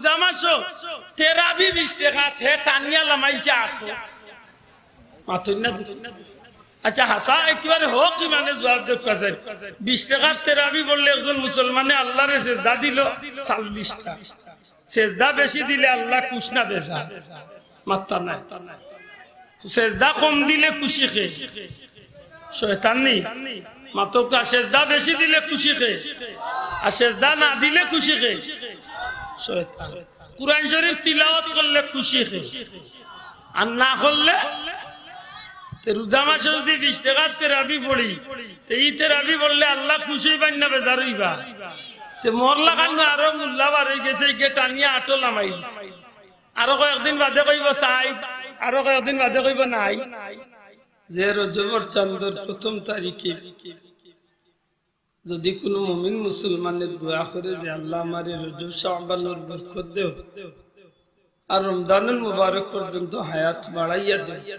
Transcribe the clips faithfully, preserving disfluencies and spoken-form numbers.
রোজা মাসো তেরাবি বিশ রেকাত, হে টানিয়া লামাইছে আটো। মাতইন না। আচ্ছা, হাছা একেবারে হক ইমানে জুয়াব দেউক্কা চাইন। বিশ রেকাত তেরাবি পড়লে একজন মুসলমানে আল্লারে সেজদা দিলো চল্লিশটা। সেজদা বেশি দিলে আল্লা খুশ না বেজার? মাত্তা নাই। সেজদা কম দিলে খুশি কে? শয়তান নি? মাতউক্কা, সেজদা বেশি দিলে খুশি কে? আর সেজদা না দিলে খুশি কে? শয়তান। কুরআন শরীফ তিলাওয়াত করলে খুশি কে? আর না করলে? তে রোজা মাসো যুদি বিশ রেকাত তেরাবি পড়ি, তে ই তেরাবি পড়লে আল্লা খুশ অইবা না বেজার অইবা? তে মোর লাখান আরো মোল্লা বার অইগেছে, ইগে টানিয়া আটো লামাইলিছে। আরো কয়েকদিন বাদে কইবো চাই, আরো কয়েকদিন বাদে কইবো নাই। যে রজবর চান্দর প্রথম তারিখে যুদি কুনু মুমিন মুসলমানে দোয়া করে যে, "আল্লা, আমারে রজব শাবানর বরকত দেও, আর রমজানুল মুবারক পর্যন্ত হায়াত বাড়াইয়া দেও",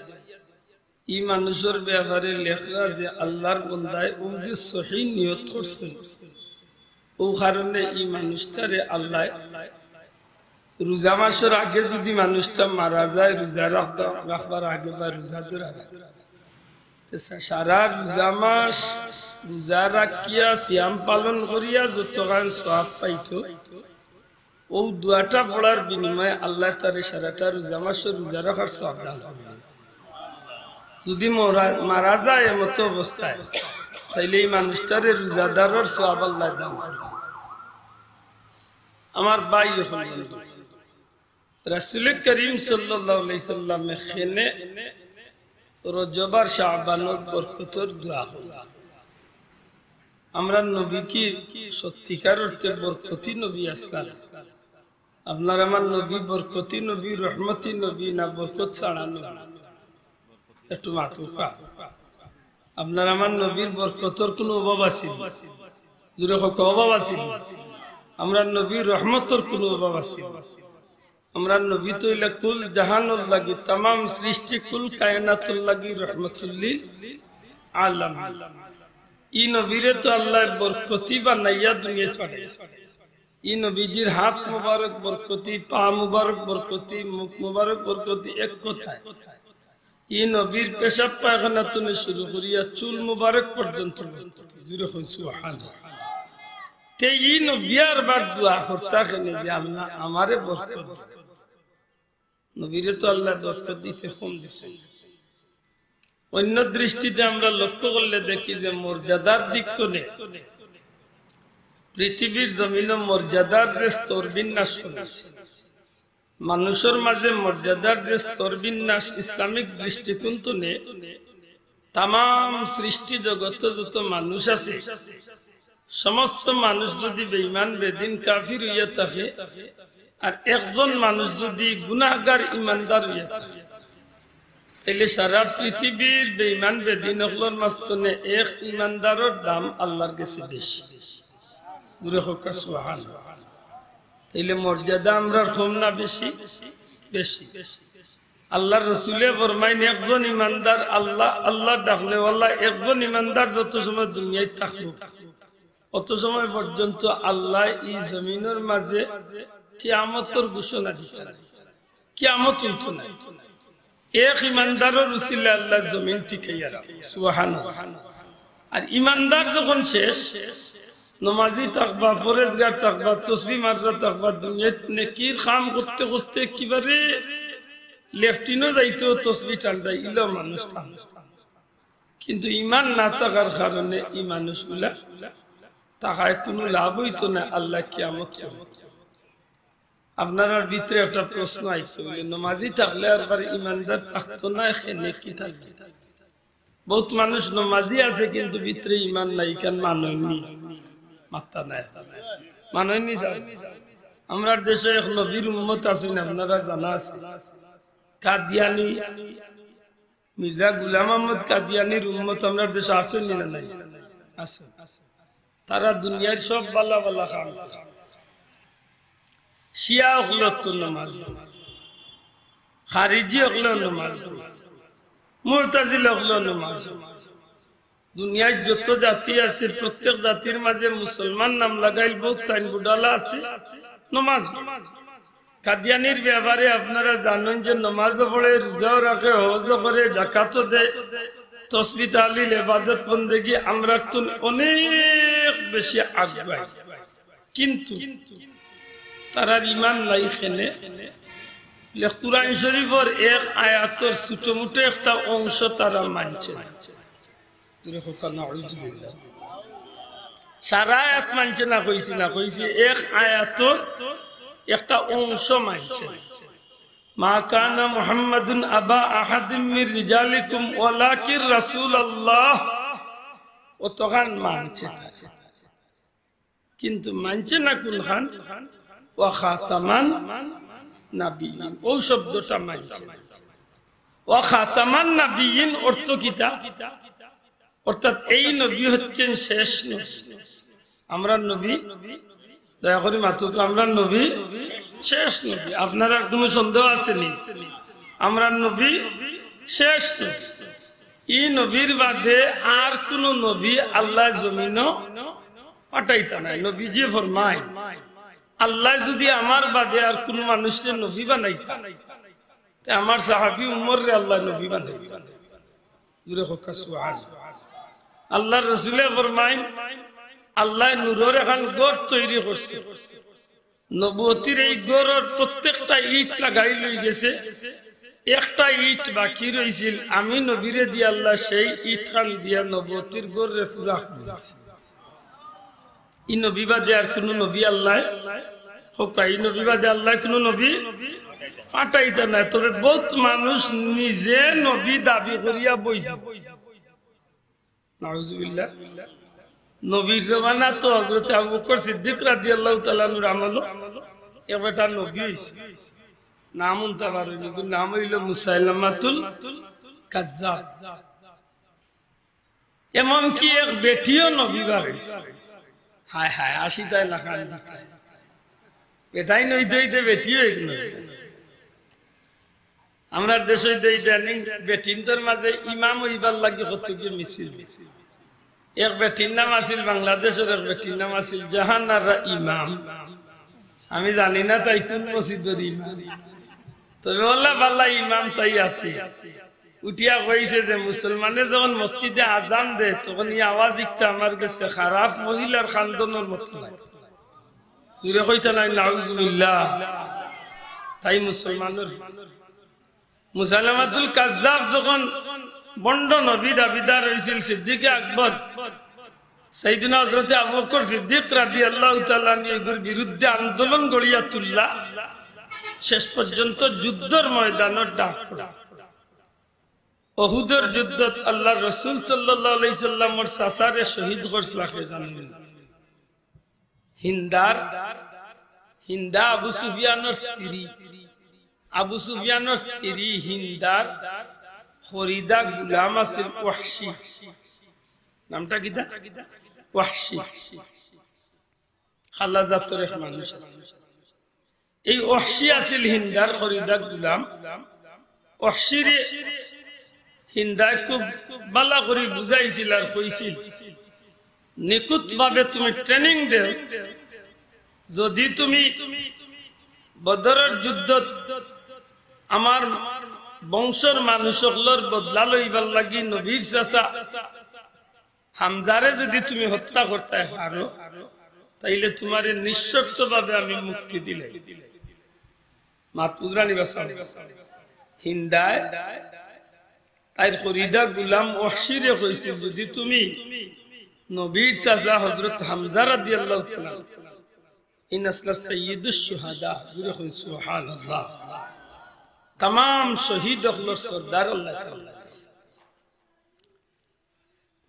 ই মানুষর ব্যাপারে লেখরা যে আল্লার বন্দায় অউ যে সহি নিয়ত করছে, অউ কারণে ই মানুষটারে আল্লায় রোজা মাসর আগে যুদি মানুষটা মারা যায়, রোজা রাখতা-, রাখবার আগে বা রোজা ধরার আগে, তে সা-, সারা রোজা মাস রোজা রাখিয়া, সিয়াম পালন করিয়া যতখান সওয়াব পাইতো, অউ দোয়াটা পড়ার বিনিময়ে আল্লায় তারে সারাটা রোজা মাসর রোজা রাখার সওয়াব দান করবা। যুদি মরা-, মারা যায় এমতো অবস্থায়, তাইলে ই মানুষটারে রোজাদারর সওয়াব আল্লায় দান করবা। আমার ভাই অকল, রাসুলে করিম সাল্লাল্লাহু আলাইহি সাল্লামে কেনে রজব আর শাবানর বরকতর দোয়া করলা? আমরার নবী কি সত্যিকার অর্থে বরকতি নবী আছলা? আপনার আমার নবী বরকতি নবী, রহমতি নবী, না বরকত ছাড়া নবী? একটু মাতউক্কা। আপনার আমার নবীর বরকতর কুনু অভাব আছিল? জোরে কউক্কা, অভাব আছিল? আমরার নবীর রহমতর কুনু অভাব আছিল? আমরার নবী তো অইলা কুল জাহানর লাগি, তামাম সৃষ্টি কুল কায়নাতর লাগি রহমতুল্লিল আলামিন। ই নবীরে তো আল্লায় বরকতি বানাইয়া দুনিয়াত পাঠাইছে। ই নবীজির হাত মুবারক বরকতি, পা মুবারক বরকতি, মুখ মুবারক বরকতি, এক কথায় ই নবীর পেশাব পায়খানা তনে শুরু করিয়া চুল মুবারক পর্যন্ত বরকতি। জোরে কইন সুবহানাল্লাহ। তে ই নবী আর বার দোয়া করতা কেনে যে, "আল্লা, আমারে বরকত দেও।" নবীরে তো আল্লায় বরকত দিতে কম দিছে। অন্য দৃষ্টিতে আমরা লক্ষ্য করলে দেখি যে মর্যাদার দিক তনে পৃথিবীর জমিনো মর্যাদার যে স্তর বিন্যাস করা অইছে, মানুষর মাঝে মর্যাদার যে স্তর বিন্যাস ইসলামিক দৃষ্টিকোণ তনে তামাম সৃষ্টি জগতো যত মানুষ আছে, সমস্ত মানুষ যুদি বেঈমান বেদিন কাফির অইয়া থাকে, আর একজন মানুষ যুদি গুনাহগার ইমানদার অইয়া থাকে, তাইলে সারা পৃথিবীর বেঈমান বেদিন অকলর মাঝ তনে এক ইমানদারর দাম আল্লার গেছে বেশি। জোরে কউক্কা সুবহানাল্লাহ। তাইলে মর্যাদা আমরার কম না বেশি? বেশি। আল্লার রসুলে ফরমাইন, একজন ইমানদার আল্লা, আল্লার ডাকনেওয়ালা একজন ইমানদার যত সময় দুনিয়াত থাকবো, অত সময় পর্যন্ত আল্লায় ই জমিনর মাঝে কিয়ামতর ঘোষণা দিতা নায়। কিয়ামত অইতো নায়। এক ইমানদারর উছিলায় আল্লায় জমিন টিকাইয়া রাখে। সুবহানাল্লাহ। আর ইমানদার যখন শেষ, নমাজি থাকবা, পরেজগার থাকবা, তসবি মাররা থাকবা, দুনিয়াত নেকির কাম করতে করতে একেবারে লেফটিনো যাইতো, তসবি টানরা, ইলা মানুষ থাকবো। কিন্তু ইমান না থাকার কারণে ই মানুষগুলা থাকায় কুনু লাভ অইতো নায়, আল্লায় কিয়ামত করবো। আপনারার ভিতরে একটা প্রশ্ন আইছে, বলে, নমাজি থাকলে আরবার ইমানদার থাকতো নায়, কেনে কি থাকতো? বহুত মানুষ নমাজি আছে, কিন্তু ভিতরে ইমান নাই, ইখান মানইন নি? মাত্তা নাই। মানইন নি সাব? আমরার দেশো এক নবীর উম্মত আছইন, আপনারার জানা আছে, কাদিয়ানি। মির্জা গুলাম আহমদ কাদিয়ানির উম্মত আমরার দেশো আছে নি না নাই? আছে। তারা দুনিয়ার সব ভালা ভালা কাম করে। শিয়া অকলে তো নমাজ পড়ে, খারিজি অকলে নমাজ পড়ে, মুতাজিলা অকলে নমাজ পড়ে। দুনিয়ার যত জাতি আছে, প্রত্যেক জাতির মাঝে মুসলমান নাম লাগাইল বহুত সাইনবোর্ডআলা আছে, নমাজ পড়ে। কাদিয়ানির ব্যাপারে আপনারা জানইন যে নমাজও পড়ে, রোজাও রাখে, হজও করে, জাকাতও দেয়, তসবি তাহলিল, ইবাদত বন্দেগি আমরার তুন অনেক বেশি আগুয়াই, কিন্তু তারার ইমান নাই। কেনে? লে-, কুরআন শরীফর এক আয়াতর ছোট মোটো একটা অংশ তারা মানছে না। জোরে কউক্কা, নাউজুবিল্লাহ। সারা আয়াত মানছে না কইছি না, কইছি এক আয়াতর একটা অংশ মানছে না। "মা কানা মুহাম্মাদুন আবা আহাদিম মির রিজালিকুম ওয়ালাকিন রাসূলুল্লাহ।" অতখান মানছে না। কিন্তু মানছে না কুনখান? "ওয়া খাতামান নাবিয়্যিন", অউ শব্দটা মানছে না। "ওয়া খাতামান নাবিয়্যিন" অর্থ কিতা? অর্থাৎ এই নবী হচ্ছেন শেষ নবী। আমরার নবী, দয়া করি মাতুক্কা, আমরার নবী শেষ নবী। আপনারার কুনু সন্দেহ আছে নি? আমরার নবী শেষ নবী। ই নবীর বাদে আর কুনু নবী আল্লায় জমিনো পাঠাইতা নায়। নবীজিয়ে ফরমাইন, "আল্লায় যুদি আমার বাদে আর কুনু মানুষরে নবী বানাইতা, তে আমার সাহাবী উমররে আল্লায় নবী বানাইতা।" জোরে কউক্কা সুবহান। আল্লার রসুলে ফরমাইন, "আল্লায় নূরর এখান ঘর তৈরি করছে, নবুয়তির এই ঘরর প্রত্যেকটা ইট লাগাই লই গেছে, একটা ইট বাকি রইছিল, আমি নবীরে দিয়া আল্লায় সেই ইটখান দিয়া নবুয়তির ঘররে পুরা করি দিছি।" ই নবী বাদে আর কুনু নবী আল্লায়, কউক্কা, ই নবী বাদে আল্লায় কুনু নবী পাঠাইতা নায়। তবে বউত মানুষ নিজে নবী দাবি করিয়া বইছে। নাউজুবিল্লাহ। নবীর জমানাত তো হযরতে আবু বকর সিদ্দিক রাদিয়াল্লাহু তাআলা আনহুর আমলো এক বেটা নবী অইছে। নাম হুনতা পারইন নি, নাম অইলো মুসাইলামাতুল কাজ্জাব। এমনকি এক বেটিও নবী বার অইছে। হায় হায়, আশিতায় লাখান দিতায়। বেটাইন অইতে অইতে বেটিও এক নবী। আমরার দেশো ইদানিং বেটিন্তর মাঝে ইমাম অইবার লাগি কত গিয়ে মিছিল। এক বেটির নাম আছিল বাংলাদেশর, এক বেটির নাম আছিল জাহানারা ইমাম। আমি জানি না তাই কুন মসজিদর ইমাম, তবে অলা বালা ইমাম তাই আছে। উঠিয়া কইছে যে মুসলমানে যখন মসজিদে আজান দেয়, তখন ই আওয়াজ একটা আমার গেছে খারাপ মহিলার কান্দনর মতো লাগে। জোরে কইতা নায়, নাউজুবিল্লাহ। তাই মুসলমানর মুসাইলামাতুল কাজ্জাব যখন ভণ্ড নবী দাবিদার অইছিল, সিদ্দিকে আকবর, সাইয়েদুনা হযরতে আবু বকর সিদ্দিক রাদিয়াল্লাহু তাআলা আনহু এগুর বিরুদ্ধে আন্দোলন গড়িয়া তুললা। শেষ পর্যন্ত যুদ্ধর ময়দানো ডাক পড়ে। উহুদর যুদ্ধত আল্লার রসুল সাল্লাল্লাহু আলাইহি সাল্লামর চাচারে শহীদ করছিলা কে জানইন নি? হিন্দার, হিন্দা আবু সুফিয়ানর স্ত্রী। আবু সুফিয়ানর স্ত্রী হিন্দার খরিদা গুলাম আছিল ওয়াহশী। নামটা কিতা? ওয়াহশী। কালা জাতর এক মানুষ আছিল। এই ওয়াহশী আছিল হিন্দার খরিদা গুলাম। ওয়াহশীরে হিন্দায় খুব বালা করি বুঝাইছিল আর কইছিল, নিখুঁতভাবে তুমি training দেও, যদি তুমি বদরর যুদ্ধত আমার বংশর মানুষ অকলর বদলা লইবার লাগি নবীর চাচা হামজারে যদি তুমি হত্যা করতায় পারো, তাইলে তুমারে নিঃশর্তভাবে আমি মুক্তি দিলাই। মাত বুঝরা নি বা? হিন্দায় তাইর খরিদা গুলাম ওয়াহশীরে কইছিল, যদি তুমি নবীর চাচা হযরত হামজা রাদিয়াল্লাহু তাআলা আনহু, ইন আসলা সাইয়্যিদুশ শুহাদা, জোরে কইন সুবহানাল্লাহ। তামাম শহীদ অকলর সর্দার আল্লাহ তাআলা।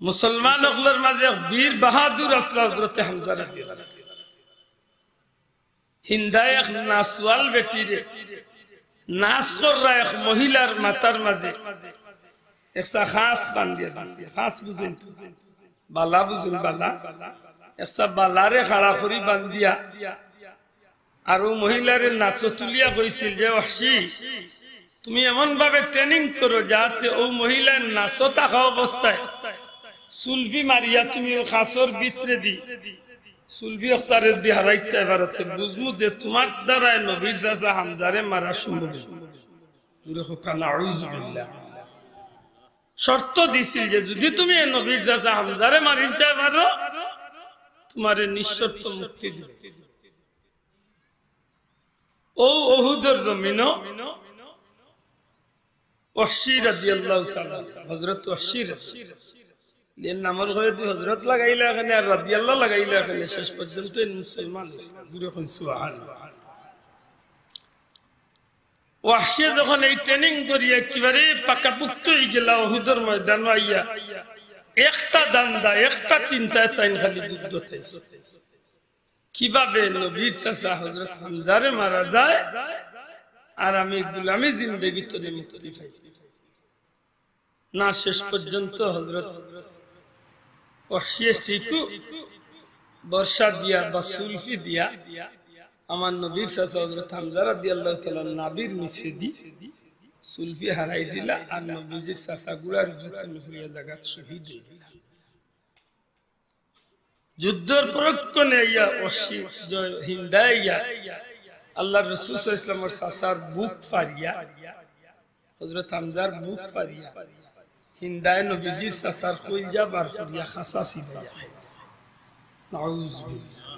মুসলমান অকলর মাঝে এক বীর বাহাদুর আসলা হযরতে হামজা রাদিয়াল্লাহু তাআলা। হিন্দায় এক নাসওয়াল বেটিরে, নাস কররা এক মহিলার মাথার মাঝে একসা খাস বান্ধিয়া দিছে। খাস বুঝইন তো? বালা বুঝইন, বালা। একসা বালারে খাড়া করি বান্ধিয়া আর অউ মহিলারে নাসো তুলিয়া কইছিল যে, "ওয়াহশী, তুমি এমনভাবে training করো যাতে অউ মহিলায় নাসো থাকা অবস্থায় সুলফি মারিয়া তুমি অউ খাসর ভিতরেদি সুলফি অকসারে যদি হারাইতায় পারো, তে বুঝমু যে তুমার দ্বারায় নবীর চাচা হামজারে মারা সম্ভব। জুরে কউক্কা, নাউজুবিল্লাহ। শর্ত দিছিল যে যদি তুমি এ নবীর চাচা হামজারে মারিলতায় পারো, তুমারে নিঃশর্ত মুক্তি দিমু। অউ উহুদর জমিনো ওয়াহশী রাদিয়াল্লাহু তাআলা, হযরত ওয়াহশী রাদিয়াল্লাহু, এর নামর ঘরে দুই হযরত লাগাইলা কেনে আর রাদিয়াল্লাহু লাগাইলা কেনে, শেষ পর্যন্ত মুসলমান অইছে। জুরে কইন সুবহানাল্লাহ। ওয়াহশীয়ে যখন এই training করিয়া একেবারে পাকাপোক্ত অইগেলা উহুদর ময়দানো আইয়া, একটা ধান্দা, একটা চিন্তায় তাইন খালি যুদ্ধ চাইছে। কিভাবে নবীর চাচা হযরত হামজারে মারা যায় আর আমি গুলামি জিন্দেগি তনে মুক্তি পাই। না, শেষ পর্যন্ত হযরত ওয়াহশীয়ে শিকু বর্শা দিয়া বা সুলফি দিয়া আমার নবীর চাচা হযরত হামজা রাদিয়াল্লাহু তাআলা নাভির নিচেদি সুলফি হারাই দিলা, আর নবীজির চাচা ঘুড়ার উপরে তুলি পড়িয়া জাগাত শহীদ অইগেলা। যুদ্ধর পরক্ষণে আইয়া ওয়াহশী, জ-, হিন্দায় আইয়া আল্লাহর রাসূল সাল্লাল্লাহু আলাইহি ওয়াসাল্লামর চাচার বুক ফাড়িয়া, হযরত হামজার বুক ফাড়িয়া, হিন্দায় নবীজির চাচার কইলজা বার করিয়া খাসা চিবাইয়া খাইছে। নাউজুবিল্লাহ।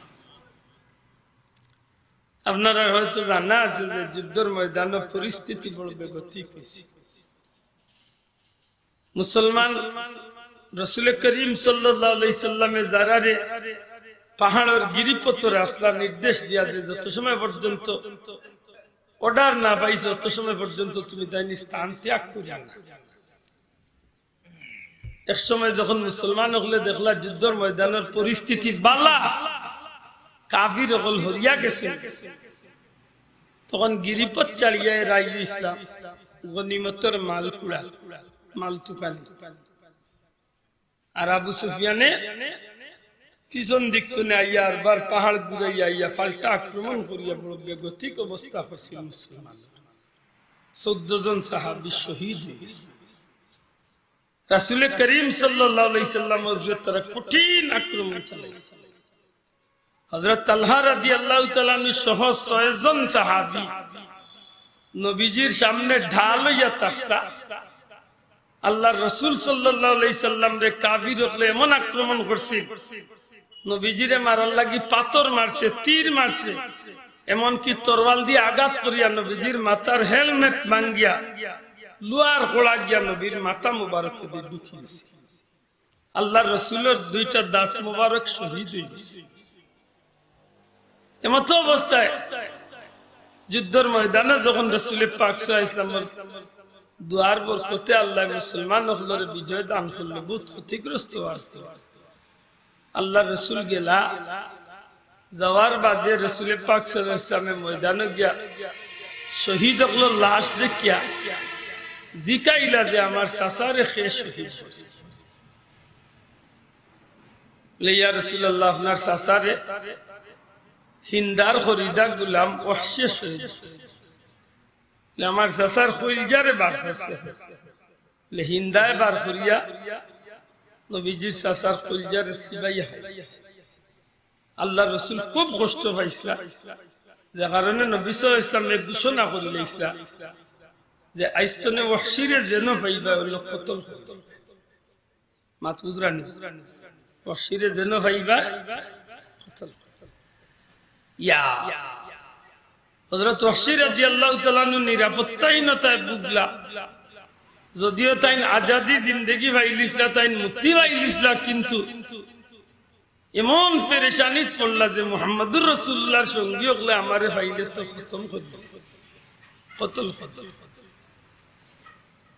আপনারার হয়তো জানা আছে যে যুদ্ধর ময়দানো পরিস্থিতি বড় বেগতিক অইছে। মুসলমান, রাসূলে করিম সাল্লাল্লাহু আলাইহি সাল্লামে যারারে পাহাড়র গিরিপথর রাস্তা নির্দেশ দিয়া যে যত সময় পর্যন্ত order না পাইছো, অত সময় পর্যন্ত তুমি তাইন স্থান ত্যাগ করিও না। এক সময় যখন মুসলমান অকলে দেখলা যুদ্ধর ময়দানর পরিস্থিতি বালা, কাফির অকল হরিয়া গেছে, তখন গিরিপথ ছাড়িয়া এরা আইয়া ইসলাম গনিমতর মাল কুড়া, মাল তুকানি। আর আবু সুফিয়ানে পিছন দিক তনে আইয়া আরবার পাহাড় ঘুরাইয়া আইয়া পাল্টা আক্রমণ করিয়া বড় বেগতিক অবস্থা করছিল মুসলমান। চৌদ্দ জন সাহাবী শহীদ অইগেছে। রাসূলে করিম সাল্লাল্লাহু আলাইহি সাল্লামর উপরে তারা কঠিন আক্রমণ চালাইছে। হযরত তালহা রাদিয়াল্লাহু তাআলা আনহু সহ ছয়জন সাহাবী নবীজির সামনে ঢাল অইয়া থাকতা। আল্লাহর রাসূল সাল্লাল্লাহু আলাইহি সাল্লামরে কাফির অকলে এমন আক্রমণ করছিল, নবীজিরে মারার লাগি পাথর মারছে, তীর মারছে, এমনকি তরোয়াল দিয়া আঘাত করিয়া নবীজির মাথার helmet ভাঙ্গিয়া লোহার কড়া গিয়া নবীর মাথা মুবারকদি ঢুকি গেছে। আল্লাহর রাসূলর দুইটা দাঁত মুবারক শহীদ অইগেছে। এমতো অবস্থায় যুদ্ধর ময়দানে যখন রাসূলে পাক সাল্লাল্লাহু আলাইহি ওয়াসাল্লামর দোয়ার বরকতে আল্লায় মুসলমান অকলরে বিজয় দান করলো, বহুত ক্ষতিগ্রস্ত অইছিল। আল্লাহর রাসূল গেলা, যাওয়ার বাদে রাসূলে পাক সাল্লাল্লাহু আলাইহি ওয়াসাল্লামে ময়দানো গিয়া শহীদ অকলর লাশ দেখিয়া জিকাইলা যে, "আমার চাচারে কে শহীদ করছে?" বলে, "ইয়া রাসূলুল্লাহ, আপনার চাচারে হিন্দার খরিদা গুলাম ওয়াহশীয়ে শহীদ করছে।" বলে, "আমার চাচার কইলজারে বার করছে।" বলে, হিন্দায় বার করিয়া নবীজির চাচার কইলজারে চিবাইয়া খাইছে। আল্লাহর রাসূল খুব কষ্ট পাইছিলা, যে কারণে নবী সাল্লাল্লাহু আলাইহি ওয়াসাল্লামে ঘোষণা করিলাইছিলা যে আইজ তনে ওয়াহশীরে যেনো পাইবা, অইলো কতল করো। মাত বুঝরানি? ওয়াহশীরে যেনো পাইবা, কতল করো। ইয়া। হযরত ওয়াহশী রাদিয়াল্লাহু তাআলা আনহু নিরাপত্তাহীনতায় ভুগলা। যদিও তাইন আজাদি জিন্দেগি পাইলিছলা, তাইন মুক্তি পাইলিছলা, কিন্তু এমন পেরেশানিত পড়লা যে মুহাম্মাদুর রাসূলুল্লাহর সঙ্গী অকলে আমারে পাইলে তো খতম করি দিবা, কতল করি দিবা।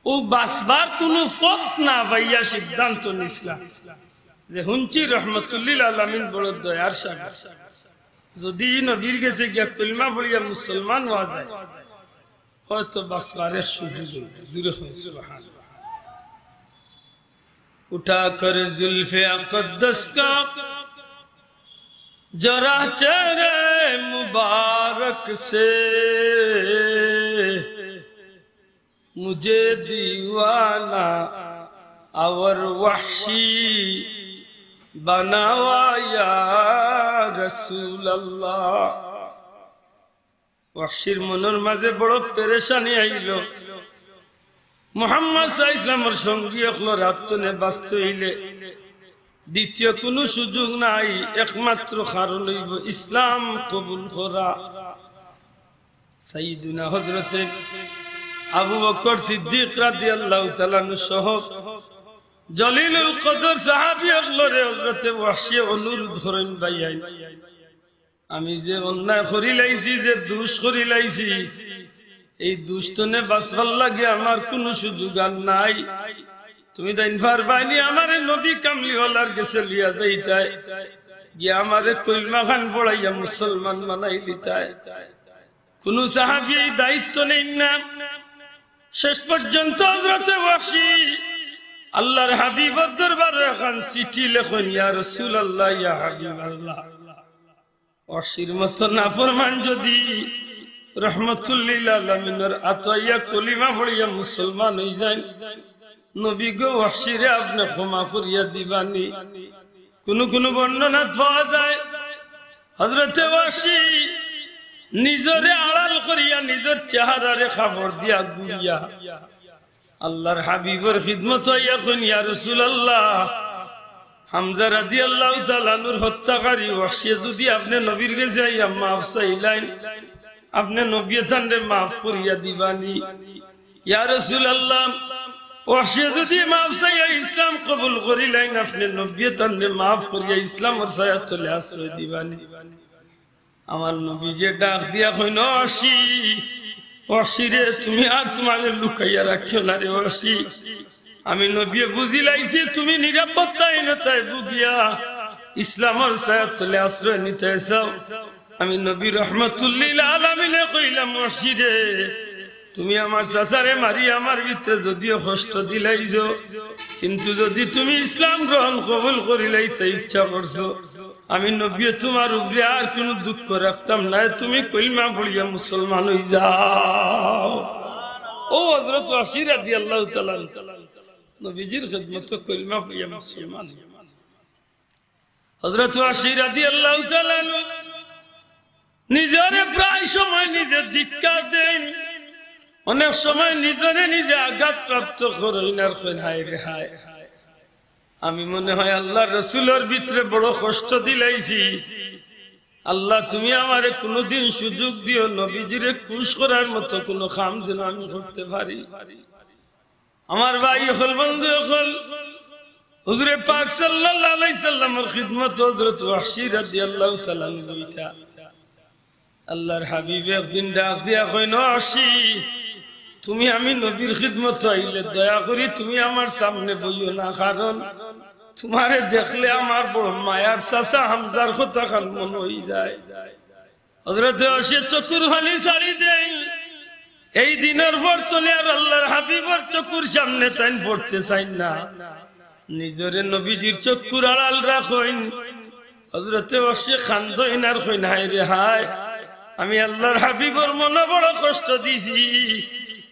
অউ বাঁচবার কুনু পথ না পাইয়া সিদ্ধান্ত নিছলা যে হুনছি রহমাতুল্লিল আলামিন বড় দয়ার সাগর, যদি ই নবীর গেছে গিয়া কলমা পড়িয়া মুসলমান অওয়া যায়, হয়তো বাঁচবার এক সুযোগ অইবো। জুরে কইন সুবহানাল্লাহ। اٹھا کر زلف اقدس کا ذرا چہرے مبارک سے، مجھے دیوانہ اور وحشی بناوا یار۔ রাসূলুল্লাহ।" ওয়াহশীর মনর মাঝে বড় পেরেশানি আইলো। মুহাম্মদ সাল্লাল্লাহু আলাইহি ওয়াসাল্লামর সঙ্গী অকলর আত তনে বাঁচতে অইলে দ্বিতীয় কুনু সুযোগ নাই, একমাত্র কারণ অইবো ইসলাম কবুল করা। সাইয়্যিদুনা হযরতে আবু বকর সিদ্দিক রাদিয়াল্লাহু তাআলা আনহু সহ জলিলুল কদর সাহাবী অকলরে হযরতে ওয়াহশীয়ে অনুরোধ করইন, "ভাইয়াইন, আমি যে অন্যায় করিলাইছি, যে দুষ করিলাইছি, এই দুষ তনে বাঁচবার লাগি আমার কুনু সুযোগ আর নাই। তুমি তাইন পারবায়নি আমারে নবী কামলিওয়ালার গেছে লইয়া যাইতায়, গিয়া আমারে কলমা খান পড়াইয়া মুসলমান বানাই দিতায়।" কুনু সাহাবী এই দায়িত্ব নেইন না। শেষ পর্যন্ত হযরতে ওয়াহশী আল্লাহর হাবিবর দরবারো একখান চিঠি লেখইন, "ইয়া রাসূলুল্লাহ, ইয়া হাবিবাল্লাহ, ওয়াহশীর মতো নাফরমান যদি রহমতুল্লিল আলামিনর আত আইয়া কলিমা পড়িয়া মুসলমান অইযাইন, নবী গো, ওয়াহশীরে আপনে ক্ষমা করিয়া দিবানি।" কুনু কুনু বর্ণনাত পাওয়া যায়, হযরতে ওয়াহশী নিজরে আড়াল করিয়া, নিজর চেহারারে কাপড় দিয়া গুইয়া আল্লাহর হাবিবর খিদমতো আইয়া কইন, "ইয়া রাসূলুল্লাহ, হামজা রাদিয়াল্লাহু তাআলা আনহুর হত্যাকারী ওয়াহশীয়ে যদি আপনে নবীর গেছে আইয়া মাফ চাইলাইন, আপনে নবীয়ে তানরে মাফ করিয়া দিবানি?" ইয়া রাসূলুল্লাহ, ওয়াহশীয়ে যদি মাফ চাইয়া ইসলাম কবুল করিলাইন, আপনে নবীয়ে তানরে মাফ করিয়া ইসলামর ছায়ার তলে আশ্রয় দিবানি? আমার নবীজিয়ে ডাক দিয়া কইন, "ওয়াহশী, ওয়াহশী রে, তুমি আর তুমারে লুকাইয়া রাখিও না রে ওয়াহশী। আমি নবীয়ে বুঝিলাইছি তুমি নিরাপত্তাহীনতায় ভুগিয়া ইসলামর ছায়ার তলে আশ্রয় নিতায় চাও। আমি নবী রহমতুল্লিল আলামিনে কইলাম, ওয়াহশী রে, তুমি আমার চাচারে মারি আমার ভিতরে যদিও কষ্ট দিলাইছো, কিন্তু যদি তুমি ইসলাম গ্রহণ কবুল করিলাইতায় ইচ্ছা করছো, আমি নবীয়ে তুমার উপরে আর কুনু দুঃখ রাখতাম নায়, তুমি কলমা পড়িয়া মুসলমান অইযাও।" অউ হযরত ওয়াহশী রাদিয়াল্লাহু তাআলা আনহু নবীজির খিদমতো কলমা পড়িয়া মুসলমান। হযরত ওয়াহশী রাদিয়াল্লাহু তাআলা আনহু নিজরে প্রায় সময় নিজে ধিক্কার দেইন, অনেক সময় নিজরে নিজে আঘাতপ্রাপ্ত করইন আর কইন, "হায় রে হায়, আমি মনে হয় আল্লাহর রসুলর ভিতরে বড় কষ্ট দিলাইছি। আল্লাহ, তুমি আমারে কুনুদিন সুযোগ দিও, নবীজিরে খুশ করার মতো কুনু কাম যেন আমি করতে পারি।" আমার ভাই অকল, বন্ধু অকল, হুজুরে পাক সাল্লাল্লাহু আলাইহি সাল্লামর খিদমতো হযরত ওয়াহশী রাদিয়াল্লাহু তাআলা আনহু বইতা। আল্লাহর হাবিব একদিন ডাক দিয়া কইন, "ওয়াহশী, তুমি আমি নবীর খিদমতো আইলে দয়া করি তুমি আমার সামনে বইও না, কারণ তুমারে দেখলে আমার বড় মায়ার চাচা হামজার কথাখান মনো অইযায়।" হযরতে ওয়াহশী চকুর পানি ছাড়ি দেইন। এই দিনর পর তনে আর আল্লাহর হাবিবর চকুর সামনে তাইন পড়তে চাইন না। নিজরে নবীজির চকুর আড়াল রাখইন। হযরতে ওয়াহশী কান্দইন আর কইন, "হায় রে হায়, আমি আল্লাহর হাবিবর মনো বড় কষ্ট দিছি।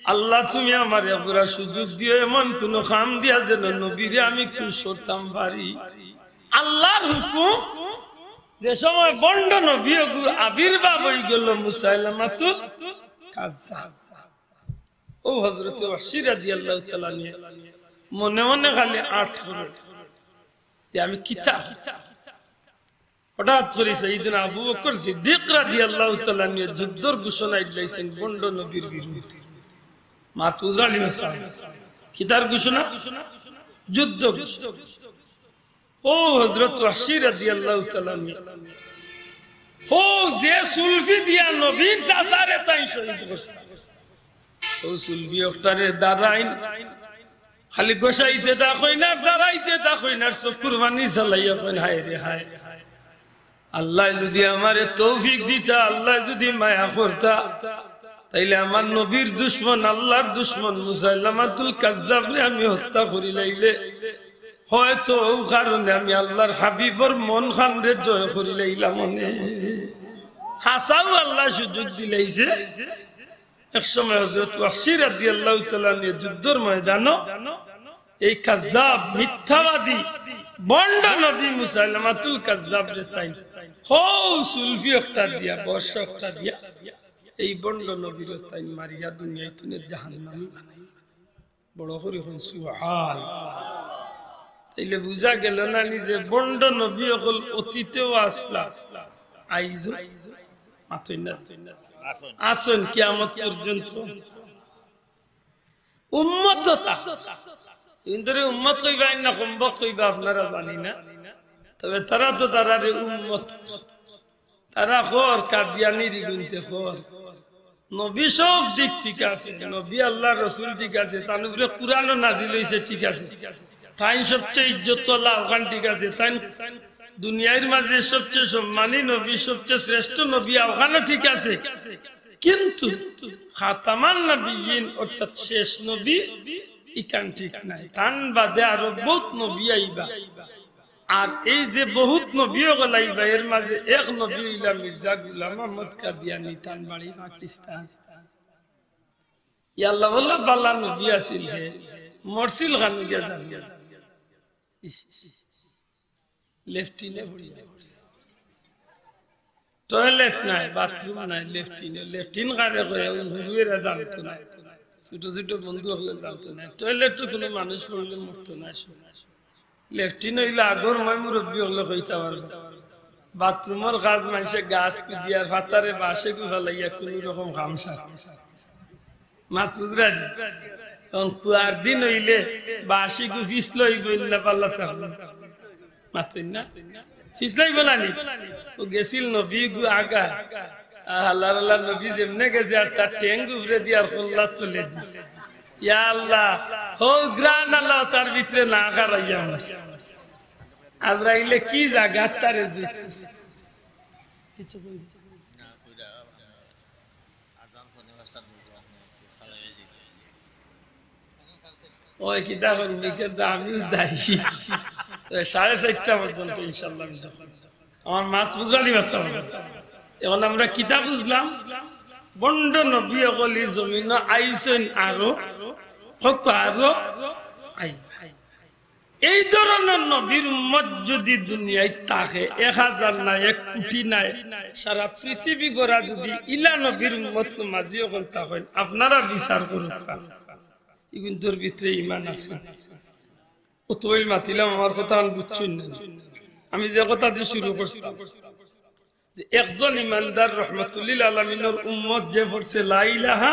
আল্লাহ, তুমি আমারে একজোড়া সুযোগ দিও, এমন কুনু কাম দিয়া যেন নবীরে আমি খুশ করতাম পারি।" আল্লাহর হুকুম, যে সময় ভণ্ড নবী অগুর আবির্ভাব অইগেলো মুসাইলামাতুল কাজ্জাব, অউ হযরতে ওয়াহশী রাদিয়াল্লাহু তাআলা আনহু মনে মনে খালি আট করে যে আমি কিতা। হঠাৎ করি সাইয়েদনা আবু বকর সিদ্দিক রাদিয়াল্লাহু তাআলা আনহু যুদ্ধর ঘোষণা দিলাইছইন ভণ্ড নবীর বিরুদ্ধে। মাত বুঝরা নি? কিতার ঘোষণা? যুদ্ধ ঘোষণা। অউ হযরত ওয়াহশী রাদিয়াল্লাহু তাআলা আনহু, অউ যে সুলফি দিয়া নবীর চাচারে তাইন শহীদ করছে, অউ সুলফি অকটারে দাঁড়াইন, খালি গোসাইতে থাকইন আর দাঁড়াইতে থাকইন আর চকুর পানি ছাড়াইয়া কইন, "হায় রে হায়, আল্লায় যুদি আমারে তৌফিক দিতা, আল্লায় যুদি মায়া করতা, তাইলে আমার নবীর দুশমন, আল্লাহর দুশমন মুসাইলামাতুল কাজ্জাবরে আমি হত্যা করিলাইলে হয়তো অউ কারণে আমি আল্লাহর হাবিবর মনখানরে জয় করিলাইলাম অনে।" হাছাউ আল্লায় সুযোগ দিলাইছে। এক সময় হযরত ওয়াহশী রাদিয়াল্লাহু তাআলা আনহু যুদ্ধর ময়দানো এই কাজ্জাব, মিথ্যাবাদী, ভণ্ড নবী মুসাইলামাতুল কাজ্জাবরে তাইন হউ সুলফি একটা দিয়া, বর্ষা একটা দিয়া, এই ভণ্ড নবীরে তাইন মারিয়া দুনিয়াইত থনে জাহান্নামী বানাইবা। বড় করি কইন সুবহান। তাইলে বুঝা গেল না নি যে ভণ্ড নবী অকল অতীতেও আছলা, আইজও মাতইন না, আছইন কিয়ামত পর্যন্ত। উম্মত তো তা। কিন্তু রে উম্মত কইবা না কমবক কইবা আপনারা জানি না। তবে তারা তো তারারে উম্মত। তারা কর কাদিয়ানির ইগুইন্তে কর। নবী সব দিক ঠিক আছে, নবী আল্লার রসুল ঠিক আছে, তান উপরে কুরআনও নাজিল অইছে ঠিক আছে। তাইন সবচেয়ে ইজ্জতআলা অখান ঠিক আছে, তাইন দুনিয়ার মাঝে সবচেয়ে সম্মানী নবী, সবচেয়ে শ্রেষ্ঠ নবী অখানও ঠিক আছে। কিন্তু খাতামান নবিয়্যিন অর্থাৎ শেষ নবী ইখান ঠিক নায়। তান বাদে আরো বউত নবী আইবা। আর এই যে বউত নবী অকল আইবা, এর মাঝে এক নবী অইলা মির্জা গুলাম আহমদ কাদিয়ানি, তান বাড়ি পাকিস্তান। ইয়াল্লা বল্লা বালা নবী আছিল হে, মরছিল খান গিয়া জানি। ইস, ইস, ইস। লেফটিনে পড়িয়া মরছে। টয়লেট নাই, বাথরুম নাই, লেফটিনে। লেফটিন কারে কয়, অউ হুরুয়েরা জানতো না, ছোট ছোট বন্ধু অকলে জানতো না। টয়লেটো কুনু মানুষ পড়লে মরতো না। লেফটিন অইলে আগর ময় মুরব্বি অকলে কইতা পারবা। বাথরুমর কাজ মানষে গাত কুদিয়ার ফাতারে বাঁশে গু ফালাইয়া কুনু রকম কাম সারতে। মাত বুঝরা নি? অখন কুয়ার দিন অইলে বাঁশি গু ফিছলা অইবো, ইন্না পাল্লা থাকবো। মাতইন না? ফিছলা অইবো না নি? অউ গেছিল নবী গু আগা। আ, আল্লার, আল্লার নবী যেমনে গেছে আর তার ঠেং উপরেদি আর কল্লা তলেদি। ইয়া আল্লা, হউ গ্রান আল্লা তার ভিতরে না খারাইয়া মরছে। আজরাইলে কি জাগাত তারে জুইত করছে। কিছু কই না। ওই কিতা করবি, কিন্তু আমিও দায়ী। তো সাড়ে চারটা পর্যন্ত ইনশাআল্লাহ আমি তখন, আমার মাত বুঝালি বাচ্চা। এখন আমরা কিতা বুঝলাম? ভণ্ড নবী অকল ই জমিনো আইছইন আরো, হক আরো আই। এই ধরনর নবীর উম্মত যুদি দুনিয়াত থাকে, এক হাজার নায়, এক কুটি নায়, সারা পৃথিবী ভরা যুদি ইলা নবীর উম্মত নমাজি অকল থাকইন, আপনারা বিচার করউক্কা। ইগুইন্তর ভিতরে ইমান আছে। অতই মাতিলাম, আমার কথা অখন বুঝছইন না? আমি যে কথাদি শুরু করছিলাম, যে একজন ইমানদার রহমাতুল্লিল আলামিনর উম্মত যে পড়ছে লা ইলাহা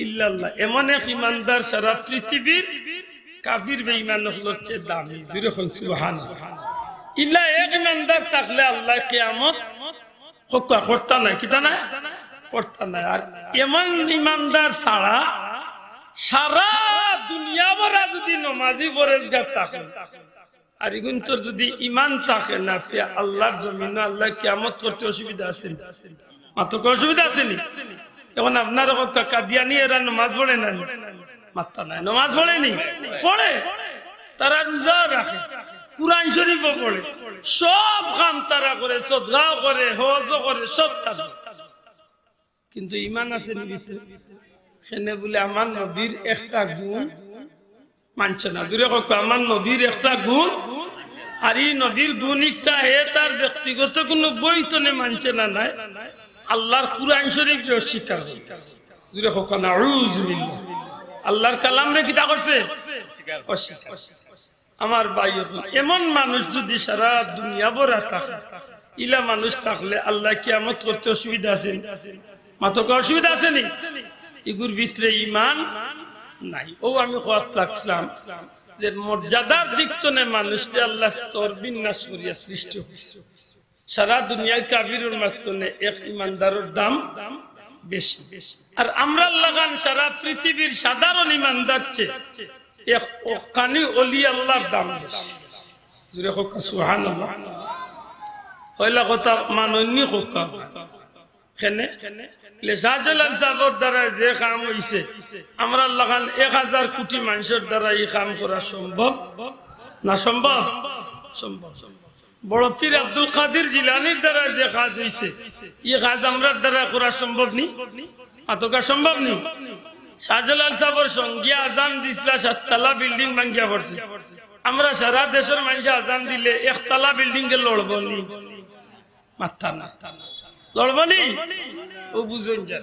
ইল্লাল্লাহ, এমন এক ইমানদার সারা পৃথিবীর কাফির বেঈমান অকলর চেয়ে দামি। জুরে কইন সুবহানাল্লাহ। ইলা এক ইমানদার থাকলে আল্লায় কিয়ামত হক্কা করতা নায়, কিতা নায়? করতা নায়। আর এমন ইমানদার ছাড়া সারা দুনিয়া ভরা যুদি নমাজি পরেজগার থাকে, আর ইগুইন্তর যুদি ইমান থাকে না, তে আল্লার জমিনো আল্লায় কিয়ামত করতে অসুবিধা আছে নি? মাতউক্কা, অসুবিধা আছে নি? এখন আপনারা কউক্কা, কাদিয়ানি এরা নমাজ পড়ে না নি? মাত্তা নাই, নমাজ পড়ে নি? পড়ে। তারা রুজাও রাখে, কুরআন শরিফও পড়ে, সব কাম তারা করে, সদগাও করে, হজও করে, সব তারা। কিন্তু ইমান আছে নি ভিতরে? কেনে বুলে আমার নবীর একটা গুণ মানছে না। জুরে কউক্কা, আমার নবীর একটা গুণ, আর ই নবীর গুণ একটা হে তার ব্যক্তিগত কুনু বই থনে মানছে না নায়, আল্লার কুরআন শরিফরে অস্বীকার করছে। জুরে কউক্কা, নাউজুবিল্লাহ। আল্লার কালামরে কিতা করছে? অস্বীকার করছে। আমার ভাই অকল, এমন মানুষ যুদি সারা দুনিয়া ভরা থাকে, ইলা মানুষ থাকলে আল্লায় কিয়ামত করতে অসুবিধা আছে নি? মাতউক্কা, অসুবিধা আছে নি? ইগুর ভিতরে ইমান নাই। অউ আমি কওয়াত লাগছিলাম যে মর্যাদার দিক থনে মানুষরে আল্লায় স্তর বিন্যাস করিয়া সৃষ্টি করছে। সারা দুনিয়ার কাফিরর মাঝ থনে এক ইমানদারর দাম বেশি। আর আমরার লাখান সারা পৃথিবীর সাধারণ ইমানদার চেয়ে এক হক্কানি অলি আল্লার দাম বেশি। জুরে কউক্কা সুবহানাল্লাহ। পয়লা কথা মানইন নি কউক্কা। কেনে? লে শাহজালাল সাবর দ্বারা যে কাম অইছে, আমরার লাখান এক হাজার কুটি মানষর দ্বারা ই কাম করা সম্ভব না? সম্ভব? সম্ভব। বড় পীর আব্দুল কাদির জিলানির দ্বারা যে কাজ অইছে, ই কাজ আমরার দ্বারা করা সম্ভব নি? মাতউক্কা, সম্ভব নি? শাহজালাল সাবর সঙ্গিয়ে আজান দিছলা, সাততলা বিল্ডিং ভাঙ্গিয়া পড়ছে। আমরা সারা দেশর মানষে আজান দিলে একতলা বিল্ডিং এ লড়বো নি? মাত্তা না। লড়বনি? ও বুঝইন যা।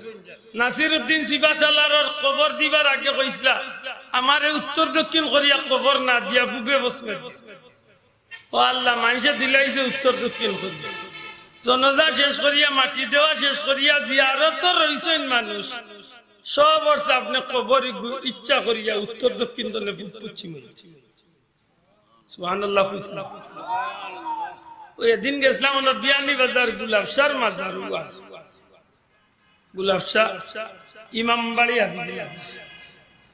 নাসিরউদ্দিন সিপাহসালারর কবর দিবার আগে কইছলা, "আমারে উত্তর দক্ষিণ করিয়া কবর না দিয়া পূবে পশ্চিমে দিও।" ও আল্লাহ, মানষে দিলাইছে উত্তর দক্ষিণ করিয়া। জনাজা শেষ করিয়া, মাটি দেওয়া শেষ করিয়া, জিয়ারতো রইছইন মানুষ। সব অর্থে আপনে কবর ইগু-, ইচ্ছা করিয়া উত্তর দক্ষিণ তনে পূব পশ্চিম অইছে। সুবহানাল্লাহ কইতা। ওই এদিন গেছলাম অনো বিয়ানীবাজার গুলাবশার মাজার ওয়াজ। গুলাবশা ইমামবাড়ি হাফিজে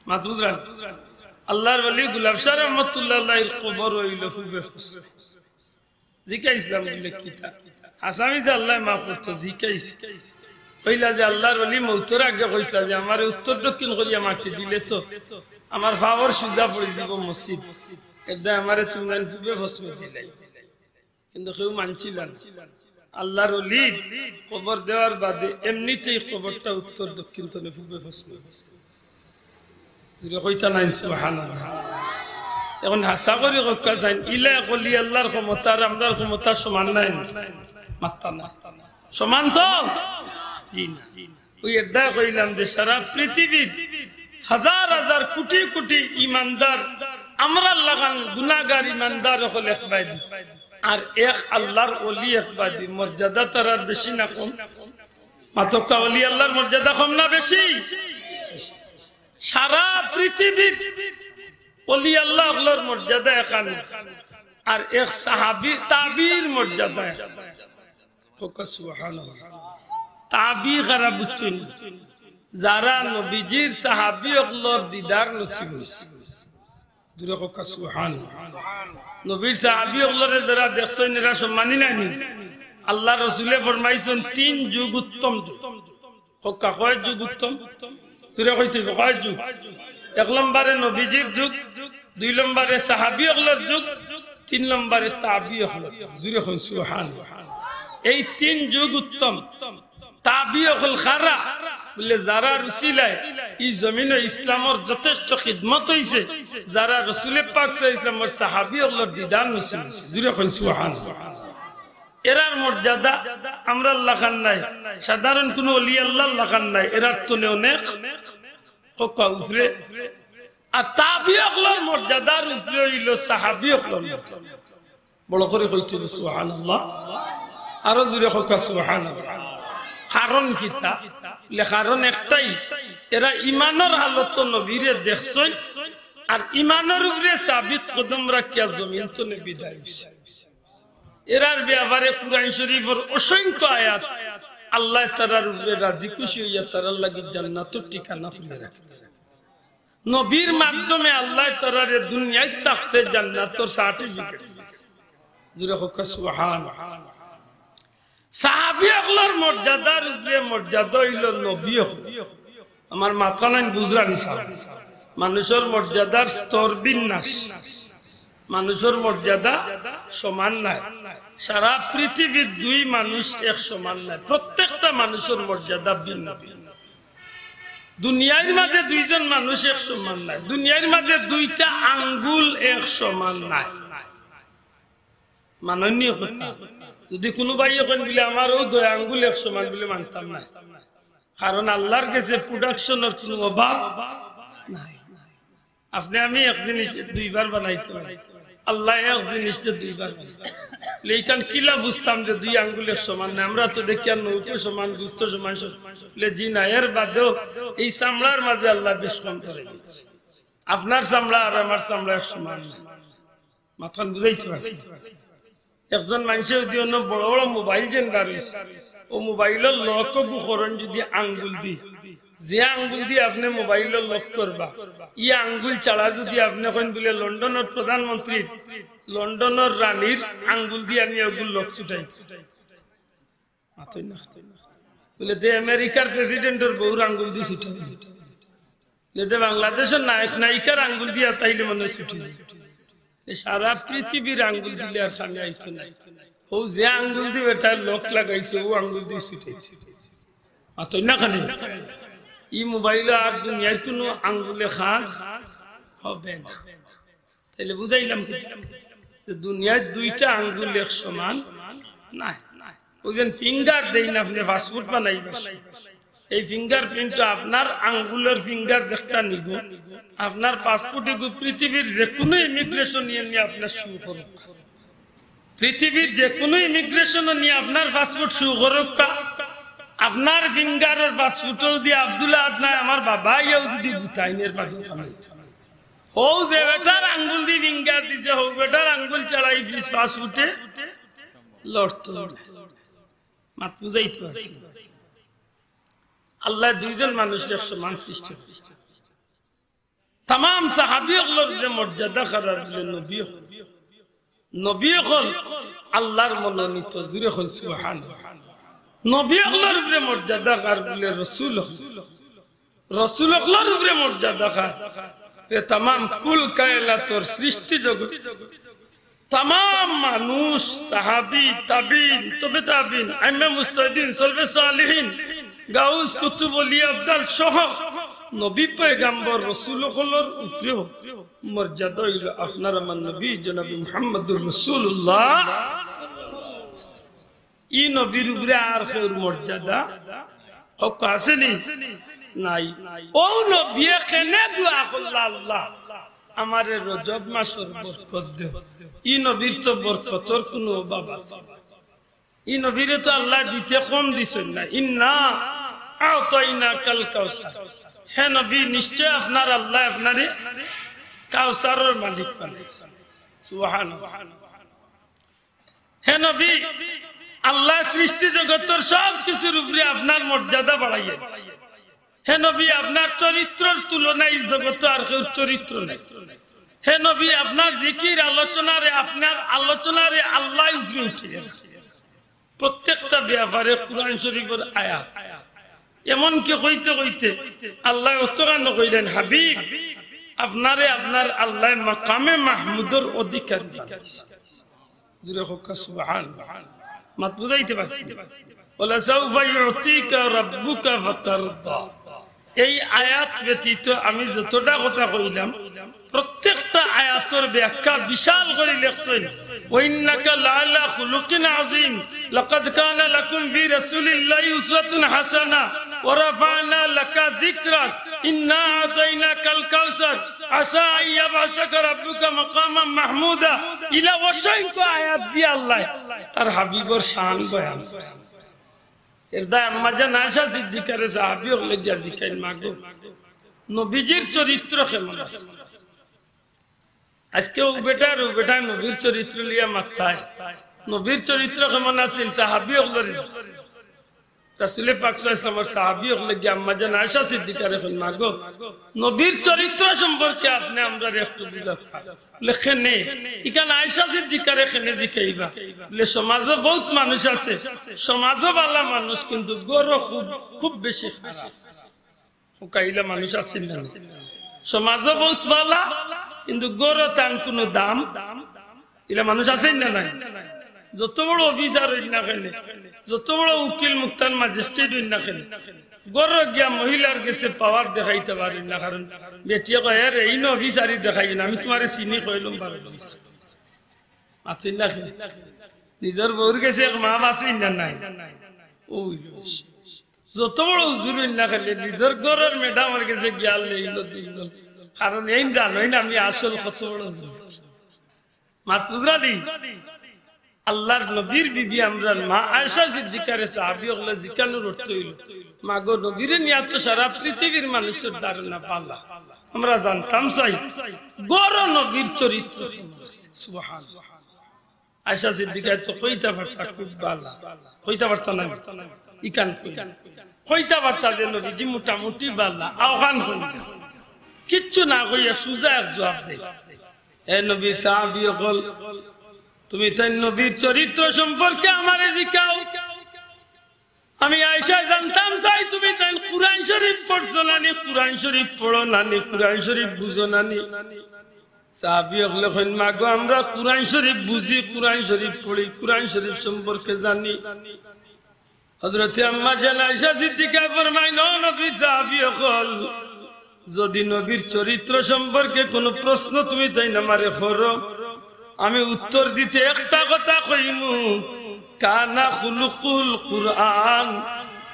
মাতুজরান। আল্লাহর ওলি গুলাবশা রহমতুল্লাহ আলাইহির কবর অইলো পূবে পশ্চিমে। জিকাইছলাম বুলে, "কিতা?" হাছা মিছা আল্লায় মাফ করতো, জিকাইছি। কইলা যে, "আল্লাহর ওলি মউতর আগে কইছলা যে আমারে উত্তর দক্ষিণ করিয়া মাটি দিলে তো আমার পাওর সুজা পড়ি যিবো মসজিদ। এরদায় আমারে তুমরাইন পূবে পশ্চিমে দিলাইলায়।" কিন্তু কেউ মানছিলা না। আল্লাহর ওলির কবর দেওয়ার বাদে এমনিতেই কবরটা উত্তর দক্ষিণ তনে পূবে পশ্চিমে। জুরে কইতা নাইন সুবহানাল্লাহ। এখন হাছা করি কউক্কা চাইন, ইলা এক ওলি আল্লাহর ক্ষমতা আর আমরার ক্ষমতা সমান নায় নি? মাত্তা না। সমান তো? জি না। ওই এরদায় কইলাম যে সারা পৃথিবীর হাজার হাজার কোটি কোটি ইমানদার, আমরার লাখান গুনাগার ইমানদার অকল এক বায়দি, আর এক আল্লাহর ওলি এক বায়দি, মর্যাদা তারার বেশি না কম? মাতউক্কা, ওলি আল্লাহর মর্যাদা কম না বেশি? সারা পৃথিবীর ওলি আল্লাহ অকলর মর্যাদা একখান, আর এক সাহাবী তাবির মর্যাদা একখান। কউক্কা সুবহানাল্লাহ। তাবি কারা বুঝছইন? যারা নবীজির সাহাবী অকলর দিদার নসিব অইছে। জুরে কউক্কা সুবহানাল্লাহ। নবীর সাহাবী অকলরে যারা দেখছইন, এরা সম্মানী নায় নি? আল্লাহর রসুলে ফরমাইছইন, "তিন যুগ উত্তম যুগ।" কউক্কা, কয় যুগ উত্তম? জুরে কইতে অইবো, কয় যুগ? এক নম্বরে নবীজির যুগ, দুই নম্বরে সাহাবী অকলর যুগ, তিন নম্বরে তাবি অকলর যুগ। জুরে কইন সুবহানাল্লাহ। এই তিন যুগ উত্তম। তাবি অকল কারা? বুলে, যারার উসিলায় ই জমিনো ইসলামর যথেষ্ট খিদমত অইছে, যারা রসুলে পাক সাল্লাল্লাহু আলাইহি ওয়াসাল্লামর সাহাবী অকলর দিদার নসিব অইছে। জুরে কইন সুবহানাল্লাহ। এরার মর্যাদা আমরার লাখান নায়, সাধারণ কুনু ওলি আল্লাহর লাখান নায়, এরার তনে অনেক কউক্কা উপরে। আর তাবি অকলর মর্যাদার উপরে অইলো সাহাবী অকলর মর্যাদা। বড় করি কইতে অইবো সুবহানাল্লাহ, আরো জুরে কউক্কা সুবহানাল্লাহ। কারণ কিতা? বুলে কারণ একটাই, এরা ইমানর হালতো নবীরে দেখছইন, আর ইমানর উপরে সাবিত কদম রাখিয়া জমিন তনে বিদায় অইছে। এরার ব্যাপারে কুরআন শরীফর অসংখ্য আয়াত, আল্লায় তারার উপরে রাজি খুশি অইয়া তারার লাগি জান্নাতর ঠিকানা খুলিয়া রাখছে। নবীর মাধ্যমে আল্লায় তারারে দুনিয়াত থাকতে জান্নাতর certificate দিছে। জুরে কউক্কা সুবহান। সাহাবী অকলর মর্যাদার উপরে মর্যাদা অইলো নবী অকল। আমার মাতখানাইন বুঝরা নি সাব? মানুষর মর্যাদার স্তর বিন্যাস, মানুষর মর্যাদা সমান নায়। সারা পৃথিবীর দুই মানুষ এক সমান নায়, প্রত্যেকটা মানুষর মর্যাদা ভিন্ন ভিন্ন। দুনিয়ার মাঝে দুইজন মানুষ এক সমান নায়, দুনিয়ার মাঝে দুইটা আঙ্গুল এক সমান নায়। মাননীয় কথা, যদি কুনু ভাইয়ে কইন বুলে, "আমার অউ দুই আঙ্গুল এক সমান," বুলে মানতাম নায়, কারণ আল্লার গেছে production-র কুনু অভাব নাই। আপনে আমি এক জিনিস দুইবার বানাইতে পারি, আল্লায় এক জিনিসরে দুইবার বানাইছে। বুলে, "ইখান কিলা বুঝতাম যে দুই আঙ্গুল এক সমান নায়? আমরা তো দেখি আর নৌকো সমান, গুস্ত সমান, সব।" বুলে, "জি না, এর বাদেও এই চামড়ার মাঝে আল্লায় বেশ কম করে দিছে। আপনার চামড়া আর আমার চামড়া এক সমান নায়।" মাতখান বুঝাইতে পারছি? একজন মানষে যদি অন্য বড় বড় mobile যেন বার অইছে, অউ mobile-র lock অগু খরইন যদি আঙ্গুল দি, যে আঙ্গুল দি আপনে mobile-র lock করবা, ই আঙ্গুল ছাড়া যদি আপনে কইন বুলে লন্ডনর প্রধানমন্ত্রীর, লন্ডনর রানীর আঙ্গুল দি আমি অগুর lock ছুটাই, মাতইন না। বুলে, "তে আমেরিকার president-র বউর আঙ্গুল দি ছুটাই।" বুলে, "তে বাংলাদেশর নায়ক নায়িকার আঙ্গুল দিয়া তাইলে মনে ছুটি যায়।" এ সারা পৃথিবীর আঙ্গুল দিলে আর কামে আইতো নায়। অউ যে আঙ্গুল দি বেটায় lock লাগাইছে, অউ আঙ্গুল দি ছুটাইছে। মাতইন না খালি। ই mobile-ও আর দুনিয়ার কুনু আঙ্গুলে কাজ হবে না। তাইলে বুঝাইলাম কি? যে দুনিয়ার দুইটা আঙ্গুল এক সমান নায়। ওই যে ফিঙ্গার দেইন আপনে পাসপোর্ট বানাইবার সময়, এই ফিঙ্গার প্রিন্ট আপনার আঙ্গুলর ফিঙ্গার যেটা নিব, আপনার পাসপোর্ট এগু পৃথিবীর যে কোনো ইমিগ্রেশন নিয়ে নিয়ে আপনার শু করুক, পৃথিবীর যে কোনো ইমিগ্রেশন নিয়ে আপনার পাসপোর্ট শু করুক, আপনার ফিঙ্গারর পাসপোর্টও দিয়ে আব্দুল আহাদ নাই আমার বাবা ইয়েও যদি গুতাইনের পাদু খানে, হউ যে বেটার আঙ্গুল দি ফিঙ্গার দিছে, হউ বেটার আঙ্গুল ছাড়াই ফিস পাসপোর্টে লড়তো। মাত বুঝাইতে পারছি? আল্লাহ দুইজন মানুষ এক সমান সৃষ্টি করছে। তামাম সাহাবি অকলর উপরে মর্যাদা কারার বুলে নবী অকল। নবী অকল আল্লাহর মনোনীত, জুরে কইন সুবহান। নবী অকলর উপরে মর্যাদা কার বুলে রসুল অকল। রসুল অকলর উপরে মর্যাদা কার। এ তামাম কুল কায়নাতর সৃষ্টি জগৎ, তামাম মানুষ, সাহাবি, তাবিন, তবে তাবিন, আইম্মে মুজতাহিদিন, সলফে সালিহিন, গাউস, কুতুব, ওলি, আবদাল সহ নবী পয়গাম্বর রসুল অকলর উপরেও মর্যাদা অইল আপনার আমার নবী জনাবে মুহাম্মদুর রাসূলুল্লাহ। ই নবীর উপরে আর কেউর মর্যাদা হক আছেনি? নাই। ও নবীয়ে কেনে দোয়া করলা, "আল্লাহ, আমারে রজব মাসর বরকত দেও।" ই নবীর তো বরকতর কোনো অভাব আছে? ই নবীরে তো আল্লাহ দিতে কম দিছইন না। "ইন্না আ'তাইনাকাল কাউসার।" হে নবী, নিশ্চয় আপনার আল্লাহ আপনারে কাউসারর মালিক বানাইছে। সুবহানাল্লাহ। হে নবী, আল্লাহ সৃষ্টি জগতর সব কিছুর উপরে আপনার মর্যাদা বাড়াইয়া দিছে। হে নবী, আপনার চরিত্রর তুলনায় এই জগতে আর কেউর চরিত্র নাই। হে নবী, আপনার জিকির আলোচনারে, আপনার আলোচনারে আল্লাহ উপরে উঠে গেছে। প্রত্যেকটা ব্যাপারে কোরআন শরীফর আয়াত। এমনকি কইতে কইতে আল্লাহ অতখানো কইলেন, "হাবিব, আপনারে আপনার আল্লাহ মাকামে মাহমুদর অধিকারী বানাইছে।" জুরে কউক্কা সুবহান। মাত বুঝাইতে পারছি? "ওয়ালা সাউফা ইউতিকা রাব্বুকা ফাতারদা।" এই আয়াত ব্যতীত আমি যতটা কথা কইলাম, প্রত্যেকটা আয়াতর ব্যাখ্যা বিশাল করি লেখছইন। "ওয়া ইন্নাকা লাআলা খুলুকিন আযীম, লাকাদ কানা লাকুম ফি রাসূলিল্লাহি উসওয়াতুন হাসানাহ, ওয়া রাফা'না লাকা যিকরাক, ইন্না আ'তাইনাকাল কাউসার, আসা আন ইয়াবআসাকা রাব্বুকা মাকামান মাহমুদা।" ইলা অসংখ্য আয়াত দিয়া আল্লাহ তার হাবিবর শান বয়ান করছে। এর দায় আম্মা জান আয়েশা সিদ্দিকারে সাহাবী অকলে গিয়া জিকাইন, "মাগো, নবীজির চরিত্র কেমন আছে?" আজকে ও বেটার, ও বেটায় নবীর চরিত্র লইয়া মাতায়। নবীর চরিত্র কেমন আছিল? সাহাবী অকলরে। রাসূলে পাক সাল্লাল্লাহু আলাইহি ওয়াসাল্লামর সাহাবী অকলে গিয়া আম্মা জান আয়েশা সিদ্দিকারে কইন, "মাগো, নবীর চরিত্র সম্পর্কে আপনে আমরারে একটু বুঝাউক্কা।" বুলে, "কেনে?" ইখান আয়েশা সিদ্দিকারে কেনে জিকাইবা? বুলে, "সমাজো বউত মানুষ আছে, সমাজো ভালা মানুষ, কিন্তু ঘরো খুব, খুব বেশি খারাপ।" কউক্কা ইলা মানুষ আছে না নাই? সমাজো বউত ভালা, কিন্তু ঘরো তান কুনু দাম, ইলা মানুষ আছে না নাই? যত বড় অফিসার অইন না কেনে, যত বড় উকিল মুক্তার ম্যাজিস্ট্রেট অইন না কেনে, ঘরো গিয়া মহিলার গেছে পাওয়ার দেখাইতা পারইন না, কারণ বেটিয়ে কয়, "আরে, ইনো অফিসারি দেখাইও না, আমি তুমারে চিনি কয় নম্বর অফিসার।" মাতইন না কেনে? নিজর বউর গেছে এক মাপ আছে না নাই? ওই যত বড় হুজুর অইন না কেনে, নিজর ঘরর ম্যাডামর গেছে গিয়া লইল দিল, কারণ এইন জানইন আমি আসল কত বড় হুজুর। মাত বুঝরানি? আল্লাহর নবীর বিবি আমরার মা আয়েশা সিদ্দিকারে সাহাবী অকলে জিকানোর অর্থ অইল, "মাগো, নবীরে নিয়া তো সারা পৃথিবীর মানুষর ধারণা ভালা, আমরা জানতাম চাই, ঘরো নবীর চরিত্র কেমন আছে?" সুবহানাল্লাহ। আয়েশা সিদ্দিকায় তো কইতা পারতা খুব ভালা, কইতা পারতা না? ইখান কই? কইতা পারতা যে নবীজি মোটামুটি ভালা, অখান কই না। কিচ্ছু না কইয়া সুজা এক জুয়াব দেয়, "এ নবীর সাহাবী অকল, তুমি তাইন নবীর চরিত্র সম্পর্কে আমারে জিকাও। আমি আয়েশা জানতাম চাই তুমি তাইন কুরআন শরীফ পড়ছো না নি, কুরআন শরীফ পড়ো না নি, কুরআন শরীফ বুঝো না নি?" সাহাবী অকলে কইন, "মাগো, আমরা কুরআন শরীফ বুঝি, কুরআন শরীফ পড়ি, কুরআন শরীফ সম্পর্কে জানি।" হযরতে আম্মা জান আয়েশা সিদ্দিকায় ফরমাইন, "ও নবীর সাহাবী অকল, যদি নবীর চরিত্র সম্পর্কে কুনু প্রশ্ন তুমি তাইন আমারে করো, আমি উত্তর দিতে একটা কথা কইমু, কানা খুলুকুল কুরআন,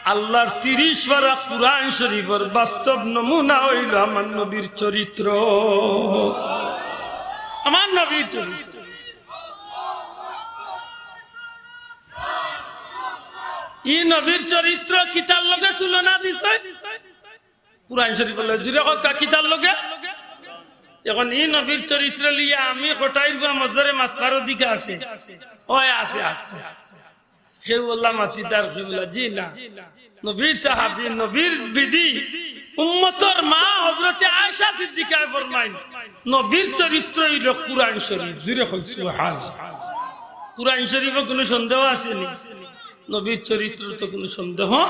আল্লাহর তিরিশ পারা কুরআন শরীফর বাস্তব নমুনা অইলো আমার নবীর চরিত্র। আমার নবীর চরিত্র। ই নবীর চরিত্র কিতার লগে তুলনা দিছে? কুরআন শরীফর লগে। জুরে কউক্কা, কিতার লগে? এখন ই নবীর চরিত্র লইয়া আমি কটাইর গুয়া মজরে মাতবার অধিকার আছে? অয় আছে, আছে। কেউ আল্লাহ মাতি তার কিবলা, জি না। নবীর সাহাবী, নবীর বিবি, উম্মতর মা হযরতে আয়েশা সিদ্দিকায় ফরমাইন, নবীর চরিত্র অইলো কুরআন শরীফ। জুরে কউক্কা সুবহানাল্লাহ। কুরআন শরীফো কুনু সন্দেহ আছে নি? নবীর চরিত্রো তো কুনু সন্দেহ।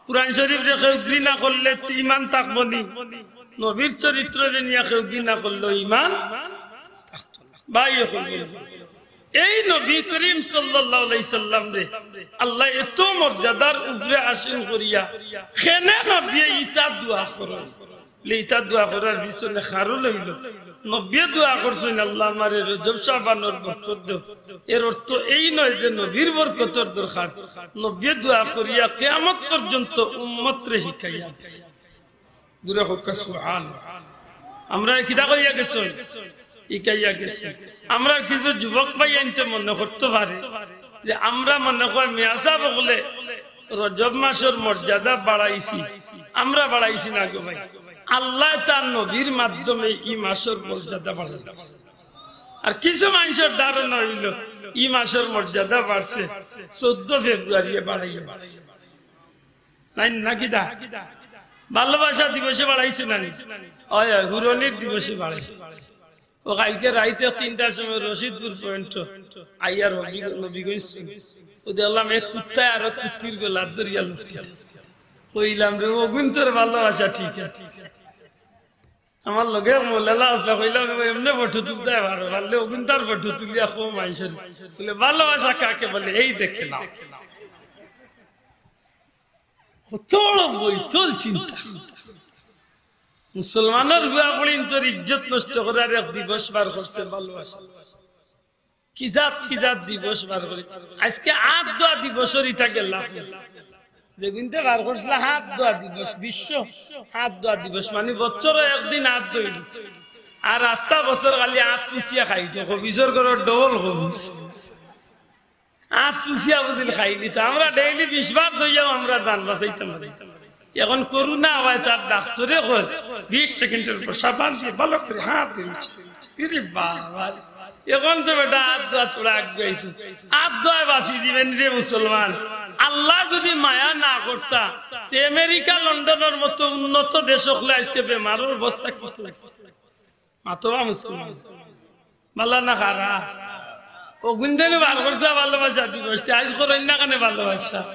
কুরআন শরীফরে কেউ ঘৃণা করলে ইমান থাকবো নি? নবীর চরিত্ররে নিয়া কেউ ঘৃণা করলে ইমান থাকতো না। ভাই, অখন এই নবী করিম সাল্লাল্লাহু আলাইহি সাল্লামরে আল্লায় এত মর্যাদার উপরে আসীন করিয়া কেনে নবীয়ে ইতা দোয়া করইন? লে ইতা দোয়া করার পিছনে কারণ অইলো, নবীয়ে দোয়া করছইন, "আল্লাহ, আমারে রজব শাবানর বরকত দেও।" এর অর্থ এই নয় যে নবীর বরকতর দরকার। নবীয়ে দোয়া করিয়া কিয়ামত পর্যন্ত উম্মতরে হিকাইয়া গেছে। জুরে কউক্কা সুবহানাল্লাহ। আমরারে কিতা কইয়া গেছইন? হিকাইয়া গেছইন। আমরা কিছু যুবক ভাইয়াইন্তে মনে করতো পারে যে আমরা মনে কয় মিয়া সাব অকলে রজব মাসর মর্যাদা বাড়াইছি, আমরা বাড়াইছি না গো ভাই। আল্লায় তার নবীর মাধ্যমে ই মাসর মর্যাদা বাড়াইছে। আর কিছু মানষর ধারণা অইলো ই মাসর মর্যাদা বাড়ছে, চৌদ্দ ফেব্রুয়ারিয়ে বাড়াইয়া দিছে। নাই না কিতা? ভালোবাসা দিবসে বাড়াইছে না নি? অয়, অয়, হুরনির দিবসে বাড়াইছে। অউ কাইলকে রাইতে তিনটার সময় রশিদপুর পয়েন্টো আইয়ার হবি-, নবীগঞ্জ। অউ দেখলাম এক কুত্তায় আরো কুত্তির গলাত ধরিয়া লুটিয়া। কইলাম, "রে, অগুইন্তর ভালোবাসা ঠিক আছে।" আমার লগে মৌলানা আছলা, কইলাম, "রে, এমনে ফটো তুলতায় পারো, পারলে অগুইন্তর ফটো তুলিয়া কও মানষরে।" বলে, "ভালোবাসা কাকে বলে? এই দেখে নাও।" কত বড় বৈতল চিন্তা। মুসলমানর পুয়া পুড়িন্তর ইজ্জত নষ্ট করার এক দিবস বার করছে ভালোবাসা। কি জাত, কি জাত দিবস বার করে। আজকে আত ধোয়া দিবসর ইতা গেলা। যেদিনতে বার করছিলা আত ধোয়া দিবস, বিশ্ব আত ধোয়া দিবস, মানে বছরো একদিন আত ধইল। আর আস্তা বছর খালি আত পুছিয়া খাইতো, খবিসর ঘরর ডবল খবিস। আত পুছিয়া বুঝিল খাইলিতা। আমরা ডেইলি বিশ বার ধইয়াও আমরা জান বাঁচাইতাম পারি। এখন করোনা অওয়ায় তার ডাক্তরে কয়, বিশ সেকেন্ডর পর সাবান দিয়া ভালা করি আত ধইছে। ইরে বাবা, এখন তো বেটা আত ধোয়াত পুরা আগুয়াইছে। আত ধোয়ায় বাঁচি যিবায়নি রে মুসলমান। আল্লায় যুদি মায়া না করতা, তে আমেরিকা, লন্ডনর মতো উন্নত দেশ অকলে আইজকে বেমারর অবস্থা কিতা অইছে? মাতবা মুসলমান। ভালা না খারাপ? অগুইন্তে নি বার করছলা ভালোবাসা দিবস, তে আইজ করইন না কেনে ভালোবাসা?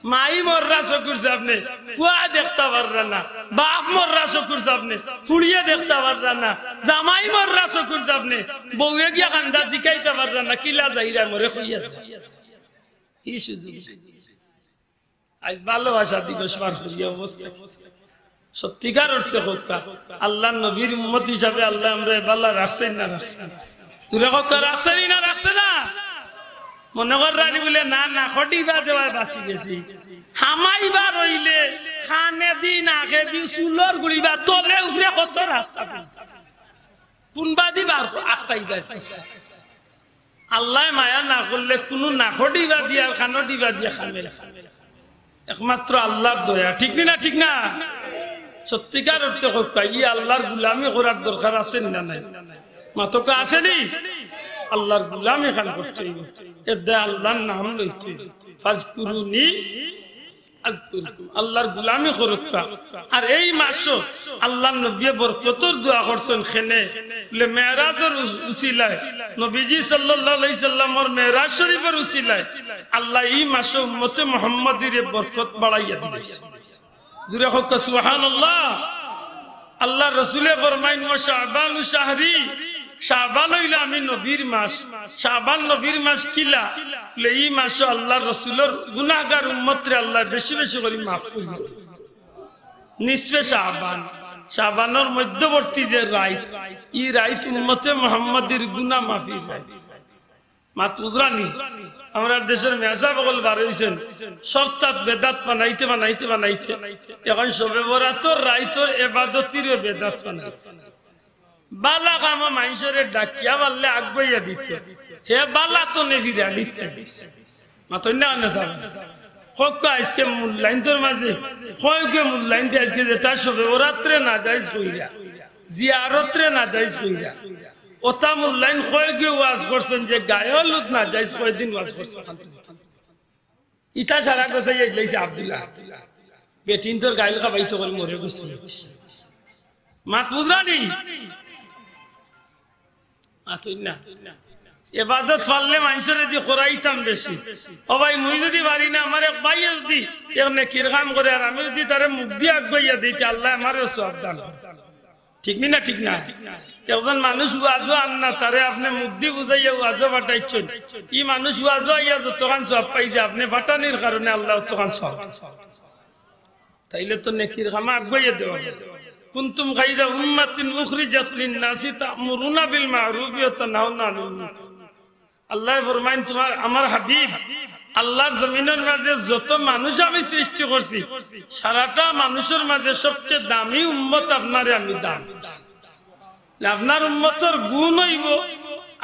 মাই মররা চকুর সামনে, পুয়া দেখতা পাররা না। বাপ মররা চকুর সামনে, ফুড়িয়ে দেখতা পাররা না। জামাই মররা চকুর সামনে, বউয়ে গিয়া কান্দা জিকাইতা পাররা না। কিলা যাইরা মরে কইয়া যা। ই সুযোগ। আইজ ভালোবাসা দিবস বার করিয়া অবস্থা কি? সত্যিকার অর্থে কউক্কা, আল্লার নবীর উম্মত হিসাবে আল্লায় আমরারে ভালা রাখছইন না রাখছইন না? জুরে কউক্কা, রাখছইন না রাখছইন না? মনে কররানি বুলে না, না, খটিবা দেওয়ায় বাঁচি গেছি। হামাইবার অইলে কানেদি, নাকেদি, চুলর গুড়িবা, তলে উপরে কত রাস্তা। কুনবাদি বার আটকাইবা? আল্লায় মায়া না করলে কুনু নাকো ডিবা দিয়া আর কানো ডিবা দিয়া কামে। একমাত্র আল্লার দয়া, ঠিক নি না? ঠিক না? সত্যিকার অর্থে কউক্কা, ই আল্লার গুলামি করার দরকার আছে নি না নাই? মাতউক্কা আছে নি? আল্লার গুলামি খান করতে অইবো, এর দায় আল্লার নাম লইতে অইবো। ফাজকুরুনি আযকুরকুম। আল্লার গুলামি করউক্কা। আর এই মাসো আল্লার নবীয়ে বরকতর দোয়া করছইন কেনে? বুলে মেরাজর উস-, উসিলায়, নবীজি সাল্লাল্লাহু আলাইহি সাল্লামর মেরাজ শরীফর উসিলায় আল্লায় ই মাসো উম্মতে মুহাম্মাদিরে বরকত বাড়াইয়া দিলাইছে। জুরে কউক্কা সুবহানাল্লাহ। আল্লার রসুলে ফরমাইন, "ওয়া শাবানু শাহরি", শাবান অইলো আমি নবীর মাস। শাবান নবীর মাস কিলা? বুলে, ই মাসো আল্লার রসুলর গুনাহগার উম্মতরে আল্লায় বেশি বেশি করি মাফ করিয়া দেইন। নিসফে শাবান, শাবানর মধ্যবর্তী যে রাইত, ই রাইত উম্মতে মুহাম্মাদির গুনাহ মাফির রাইত। মাত বুঝরানি? আমরার দেশর মেসাব অকল বার অইছইন, সবতাত বেদাত বানাইতে বানাইতে বানাইতে এখন শবে বরাতর রাইতর এবাদতিরও বেদাত বানাইছে। বালা কামো মানষরে ডাকিয়া পারলে আগুয়াইয়া দিত, হে বালা তনে ফিরানিত লাগিছে। মাতইন না, অইন্য সাব। কউক্কা আইজকে মূল্যায়নতর মাঝে, কয়গুয়ে মূল্যায়নতে আইজকে যেতা শবে বরাতরে নাজাইজ কইরা, জিয়ারতরে নাজাইজ কইরা, অতা মূল্যায়ন কয়গুয়ে ওয়াজ করছইন যে গায়ে হলুদ নাজাইজ, কয়দিন ওয়াজ করছইন? ইতা সারা গছাইয়া ইলাইছে আব্দুল্লাহ। বেটিন্তর গাইল খাবাইতো করি মরে গেছে। মাত বুঝরানি? মাতইন না। এবাদত পারলে মানষরে দি করাইতাম বেশি। ও ভাই, মুই যুদি পারি না, আমার এক ভাইয়ে যুদি এক নেকির কাম করে, আর আমি যুদি তারে মুখদি আগুয়াইয়া দেই, তে আল্লায় আমারেও সওয়াব দান করইন। ঠিক নি না? ঠিক না? একজন মানুষ ওয়াজও আন না, তারে আপনে মুখদি বুঝাইয়া ওয়াজও পাঠাইছইন, ই মানুষ ওয়াজও আইয়া যতখান সওয়াব পাইছে, আপনে পাঠানির কারণে আল্লায় অতখান সওয়াব। তাইলে তো নেকির কামো আগুয়াইয়া দেওয়া। কুনতুম খায়রা উম্মাতিন উখরিজাত লিন-নাসি তা'মুরুনা বিল মা'রুফি ওয়া তানহাউনা আনিল মুনকার। আল্লায় ফরমাইন, তুমার, আমার হাবিব, আল্লার জমিনর মাঝে যত মানুষ আমি সৃষ্টি করছি, সারাটা মানুষর মাঝে সবচে দামি উম্মত আপনারে আমি দান করছি। আপনার উম্মতর গুণ অইবো,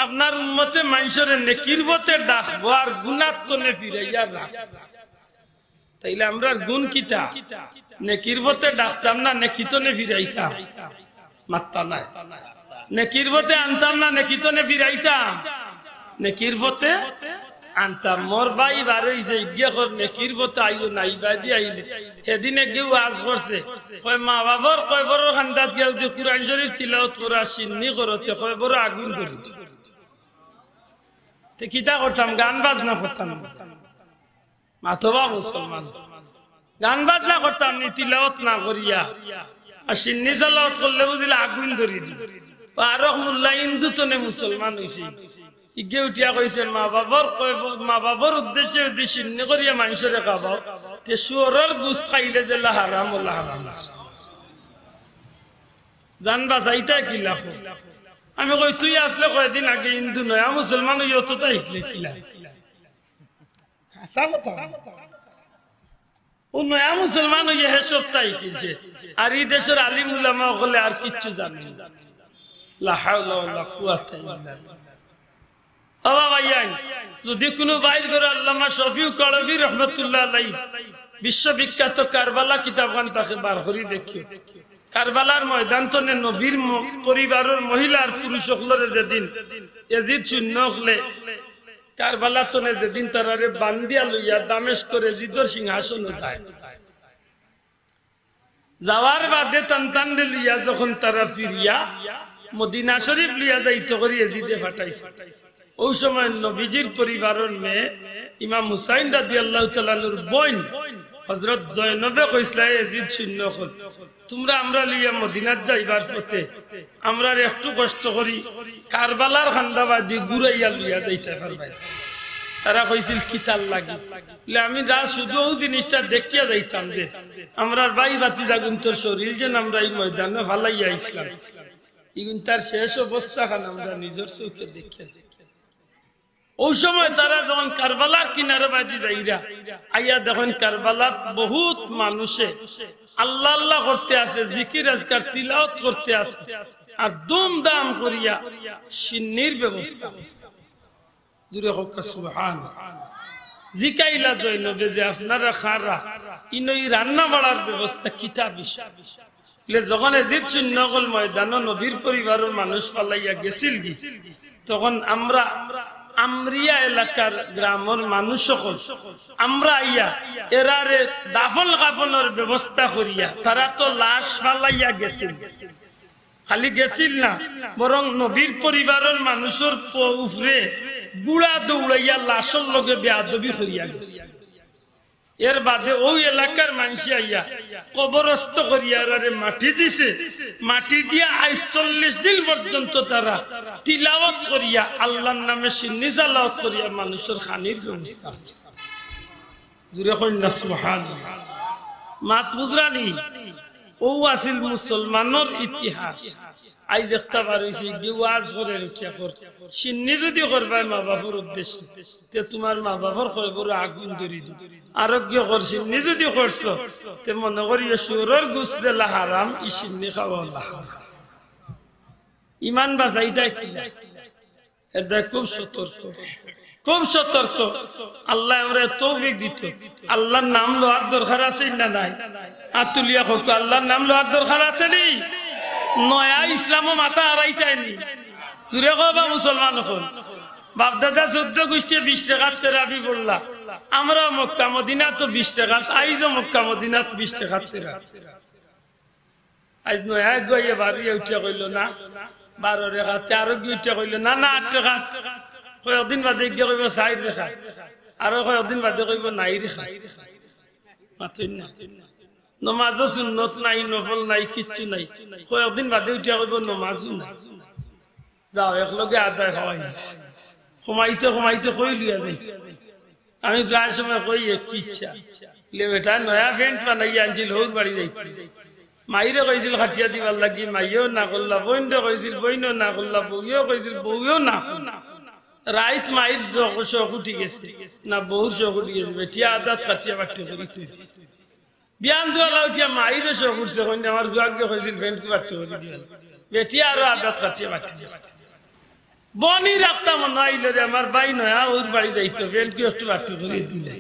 আপনার উম্মতে মানষরে নেকির পথে ডাকবো আর গুনার তনে ফিরাইয়া রাখবো। তাইলে আমরার গুণ কিতা? নেকির পথে ডাকতাম না, নেকি তনে ফিরাইতাম? মাত্তা নাই। নেকির পথে আনতাম না, নেকি তনে ফিরাইতাম? নেকির পথে আনতাম। মোর ভাই বার অইছে, ইগিয়ে কর, নেকির পথে আইও না, ইবাদি আইলে। হেদিন এগিয়ে ওয়াজ করছে, কয়, মা বাবার কবরর কান্দাত গিয়া যে কুরআন শরীফ তিলাওত করা, শিন্নি করতে কবরো আগুন ধরি। তে কিতা করতাম? গান বাজনা করতাম। মাতবা মুসলমান। গান বাজনা করতাম নি, তিলাওত না করিয়া। আর শিন্নি সালাওত করলে বুঝিলে আগুন ধরি দি। ও আরক মুল্লা হিন্দু তনে মুসলমান অইছে। ইগে উঠিয়া কইছে, মা বাবার কয়, মা বাবার উদ্দেশ্যে যদি শিন্নি করিয়া মানষরে খাবাও, তে শুয়রর গুস্ত খাইলে যেলা হারাম, ওলা হারাম আছে। জান বাঁচাইতা কিলা কও? আমি কই, তুই আসলে কয়দিন আগে হিন্দু, নয়া মুসলমান অইয়া অততা হিকলে কিলা? হাছা কথা। ও নয়া মুসলমান অইয়া হে সবতা হিকিলছে। আর ই দেশর আলিম উলামা অকলে আর কিচ্ছু জানে না। লা হাওলা ওয়ালা কুওয়াতা ইল্লা বিল্লাহ। ও বাবা, ইয়াই, যদি কুনু ভাইর ঘরো আল্লামা শফিউ কারবী রহমতুল্লাহ আলাইহি বিশ্ববিখ্যাত কারবালা কিতাবখান থাকে, বার করি দেখিও। কারবালার ময়দান তনে নবীর ম-, পরিবারর মহিলা আর পুরুষ অকলরে যেদিন এজিদ সৈন্য অকলে কারবালা তনে যেদিন তারারে বান্দিয়া লইয়া দামেস্কর এজিদর সিংহাসনো যায়, যাওয়ার বাদে তান তানরে লইয়া যখন তারা ফিরিয়া মদিনা শরীফ লইয়া যাইতো করি এজিদে পাঠাইছে, অউ সময় নবীজির পরিবারর মেয়ে ইমাম হুসাইন রাদিয়াল্লাহু তাআলা আনহুর বইন হযরত জয়নবে কইছলা, এ এজিদ সৈন্য অকল, তুমরা আমরা লইয়া মদিনাত যাইবার পথে আমরারে একটু কষ্ট করি কারবালার কান্দাবায়দি ঘুরাইয়া লইয়া যাইতায় পারবায়। তারা কইছিল, কিতার লাগি? বলে, আমি রা-, শুধু অউ জিনিসটা দেখিয়া যাইতাম যে আমরার ভাই ভাতিজাগুইন্তর শরীর যেন আমরা ই ময়দানো ফালাইয়া আইছলাম, ইগুইন্তর শেষ অবস্থাখান আমরা নিজর চউখে দেখিয়া যাই। অউ সময় তারা যখন কারবালার কিনারবায়দি যাইরা, আইয়া দেখইন কারবালাত বহুত মানুষে আল্লাহ আল্লাহ করতে আছে, জিকির আজকার তিলাওত করতে আছে, আর ধুমধাম করিয়া শিন্নির ব্যবস্থা। জুরে কউক্কা সুবহান। জিকাইলা জয়নবে যে, আপনারা কারা, ইনো ই রান্না বাড়ার ব্যবস্থা কিতা বিষয়? বলে, যখন এজিদ সৈন্য অকল ময়দানো নবীর পরিবারর মানুষ ফালাইয়া গেছিলগি, তখন আমরা আমরিয়া এলাকার গ্রামর মানুষ অকল আমরা আইয়া এরারে দাফন কাফনর ব্যবস্থা করিয়া, তারা তো লাশ ফালাইয়া গেছিল, খালি গেছিল না, বরং নবীর পরিবারর মানুষর প-, উপরে ঘুড়া দৌড়াইয়া লাশর লগে বেয়াদবি করিয়া গেছে। এর বাদে অউ এলাকার মানষে আইয়া কবরস্থ করিয়া এরারে মাটি দিছে। মাটি দিয়া আইজ চল্লিশ দিন পর্যন্ত তারা তিলাওয়াত করিয়া, আল্লাহর নামে শিন্নি সালাওয়াত করিয়া মানুষর খানির ব্যবস্থা করছে। জুরে কইন না সুবহান। মাত বুঝরানি? অউ আছিল মুসলমানর ইতিহাস। আইজ একটা বার অইছে, ইগু ওয়াজ করে উঠিয়া কর, শিন্নি যুদি করবায় মা বাপর উদ্দেশ্যে, তে তুমার মা বাপর কবরো আগুন ধরি দিবো। আরোগ্য কর, শিন্নি যুদি করছো, তে মনো করিও শুয়োরর গুস্ত যেলা হারাম, ই শিন্নি খাওয়া অলা হারাম। ইমান বাচাইতায় কিলা? এর দায় খুব সতর্ক, খুব সতর্ক। আল্লায় আমরারে তৌফিক দিতো। আল্লার নাম লওয়ার দরকার আছে না নাই? আত তুলিয়া কউক্কা, আল্লার নাম লওয়ার দরকার আছে নি? নয়া ইসলামো মাথা হারাইতায় নি? জুরে কও বা মুসলমান অকল। বাপদাদা চৌদ্দ গুষ্টিয়ে বিশ রেকাত তেরাবি পড়লা। আমরাও মক্কা মদিনাত বিশ রেকাত, আইজও মক্কা মদিনাত বিশ রেকাত তেরাবি। আইজ নয়া এগু আইয়া বারইয়া উঠিয়া কইলো না, বারো রেকাত, আরোগ্য উঠিয়া কইলো না, না, আট রেকাত। কয়েকদিন বাদে গিয়া কইবো চাইর রেকাত, আরো কয়েকদিন বাদে কইবো নাই রেকাত। মাতইন না। নমাজো সুন্নত নাই, নফল নাই, কিচ্ছু নাই। কয়েকদিন বাদে উঠিয়া কইবো নমাজও নাই। যাও, একলগে আদায় অইছে। কমাইতে কমাইতে কই লইয়া যাইতো। আমি প্রায় সময় কই, এ কিচ্ছা? লে বেটা, নয়া প্যান্ট বানাইয়া আনছিল, হউর বাড়ি যাইতো। মাইরে কইছিল খাটিয়া দিবার লাগি, মাইয়েও না করলা, বইনরে কইছিল, বইনেও না করলা, বউয়েও কইছিল, বউয়েও না করলা। রাইত মাইর জ-, শখ উঠি গেছে, না বউর শখ উঠি গেছে, বেটিয়ে আদাত খাটিয়া বাট্টি করি থই দিছে। বিয়ান জুয়ালা উঠিয়া মাইরও শখ উঠছে, কইন আমার বুয়াগে কইছিল প্যান্ট বাট্টি করি দিবার। বেটিয়ে আরো আদাত খাটিয়া বাট্টি করি। বনি রাখতাম মনো আইলো রে, আমার ভাই নয়া হউর বাড়ি যাইতো, প্যান্ট একটু বাট্টি করি দিলে।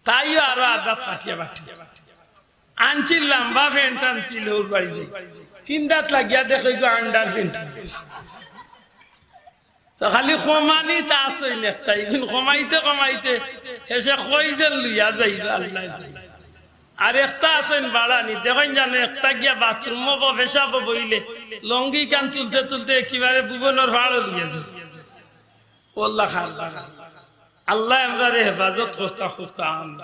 তাইও আরো আদাত খাটিয়া বাট্টি। আনছিল লাম্বা প্যান্ট, আনছিল হউর বাড়ি যাইতো। ফিন্দাত লাগিয়া দেখে গো আন্ডার প্যান্ট। তো খালি কমানিত আছইন একটা, ইগুন কমাইতে কমাইতে হেষে কই যে লইয়া যাইবা আল্লায় জানে। আর একটা আছইন বাড়ানি, দেখইন জানো একটা গিয়া বাথরুমো বা পেশাবো বইলে লুঙ্গি কান তুলতে তুলতে একেবারে ভুবনর পাহাড়ো লইয়া যায়। ও আল্লাহ, আল্লাহ, আল্লায় আমরারে হেফাজত করতা, করতা। আমিন।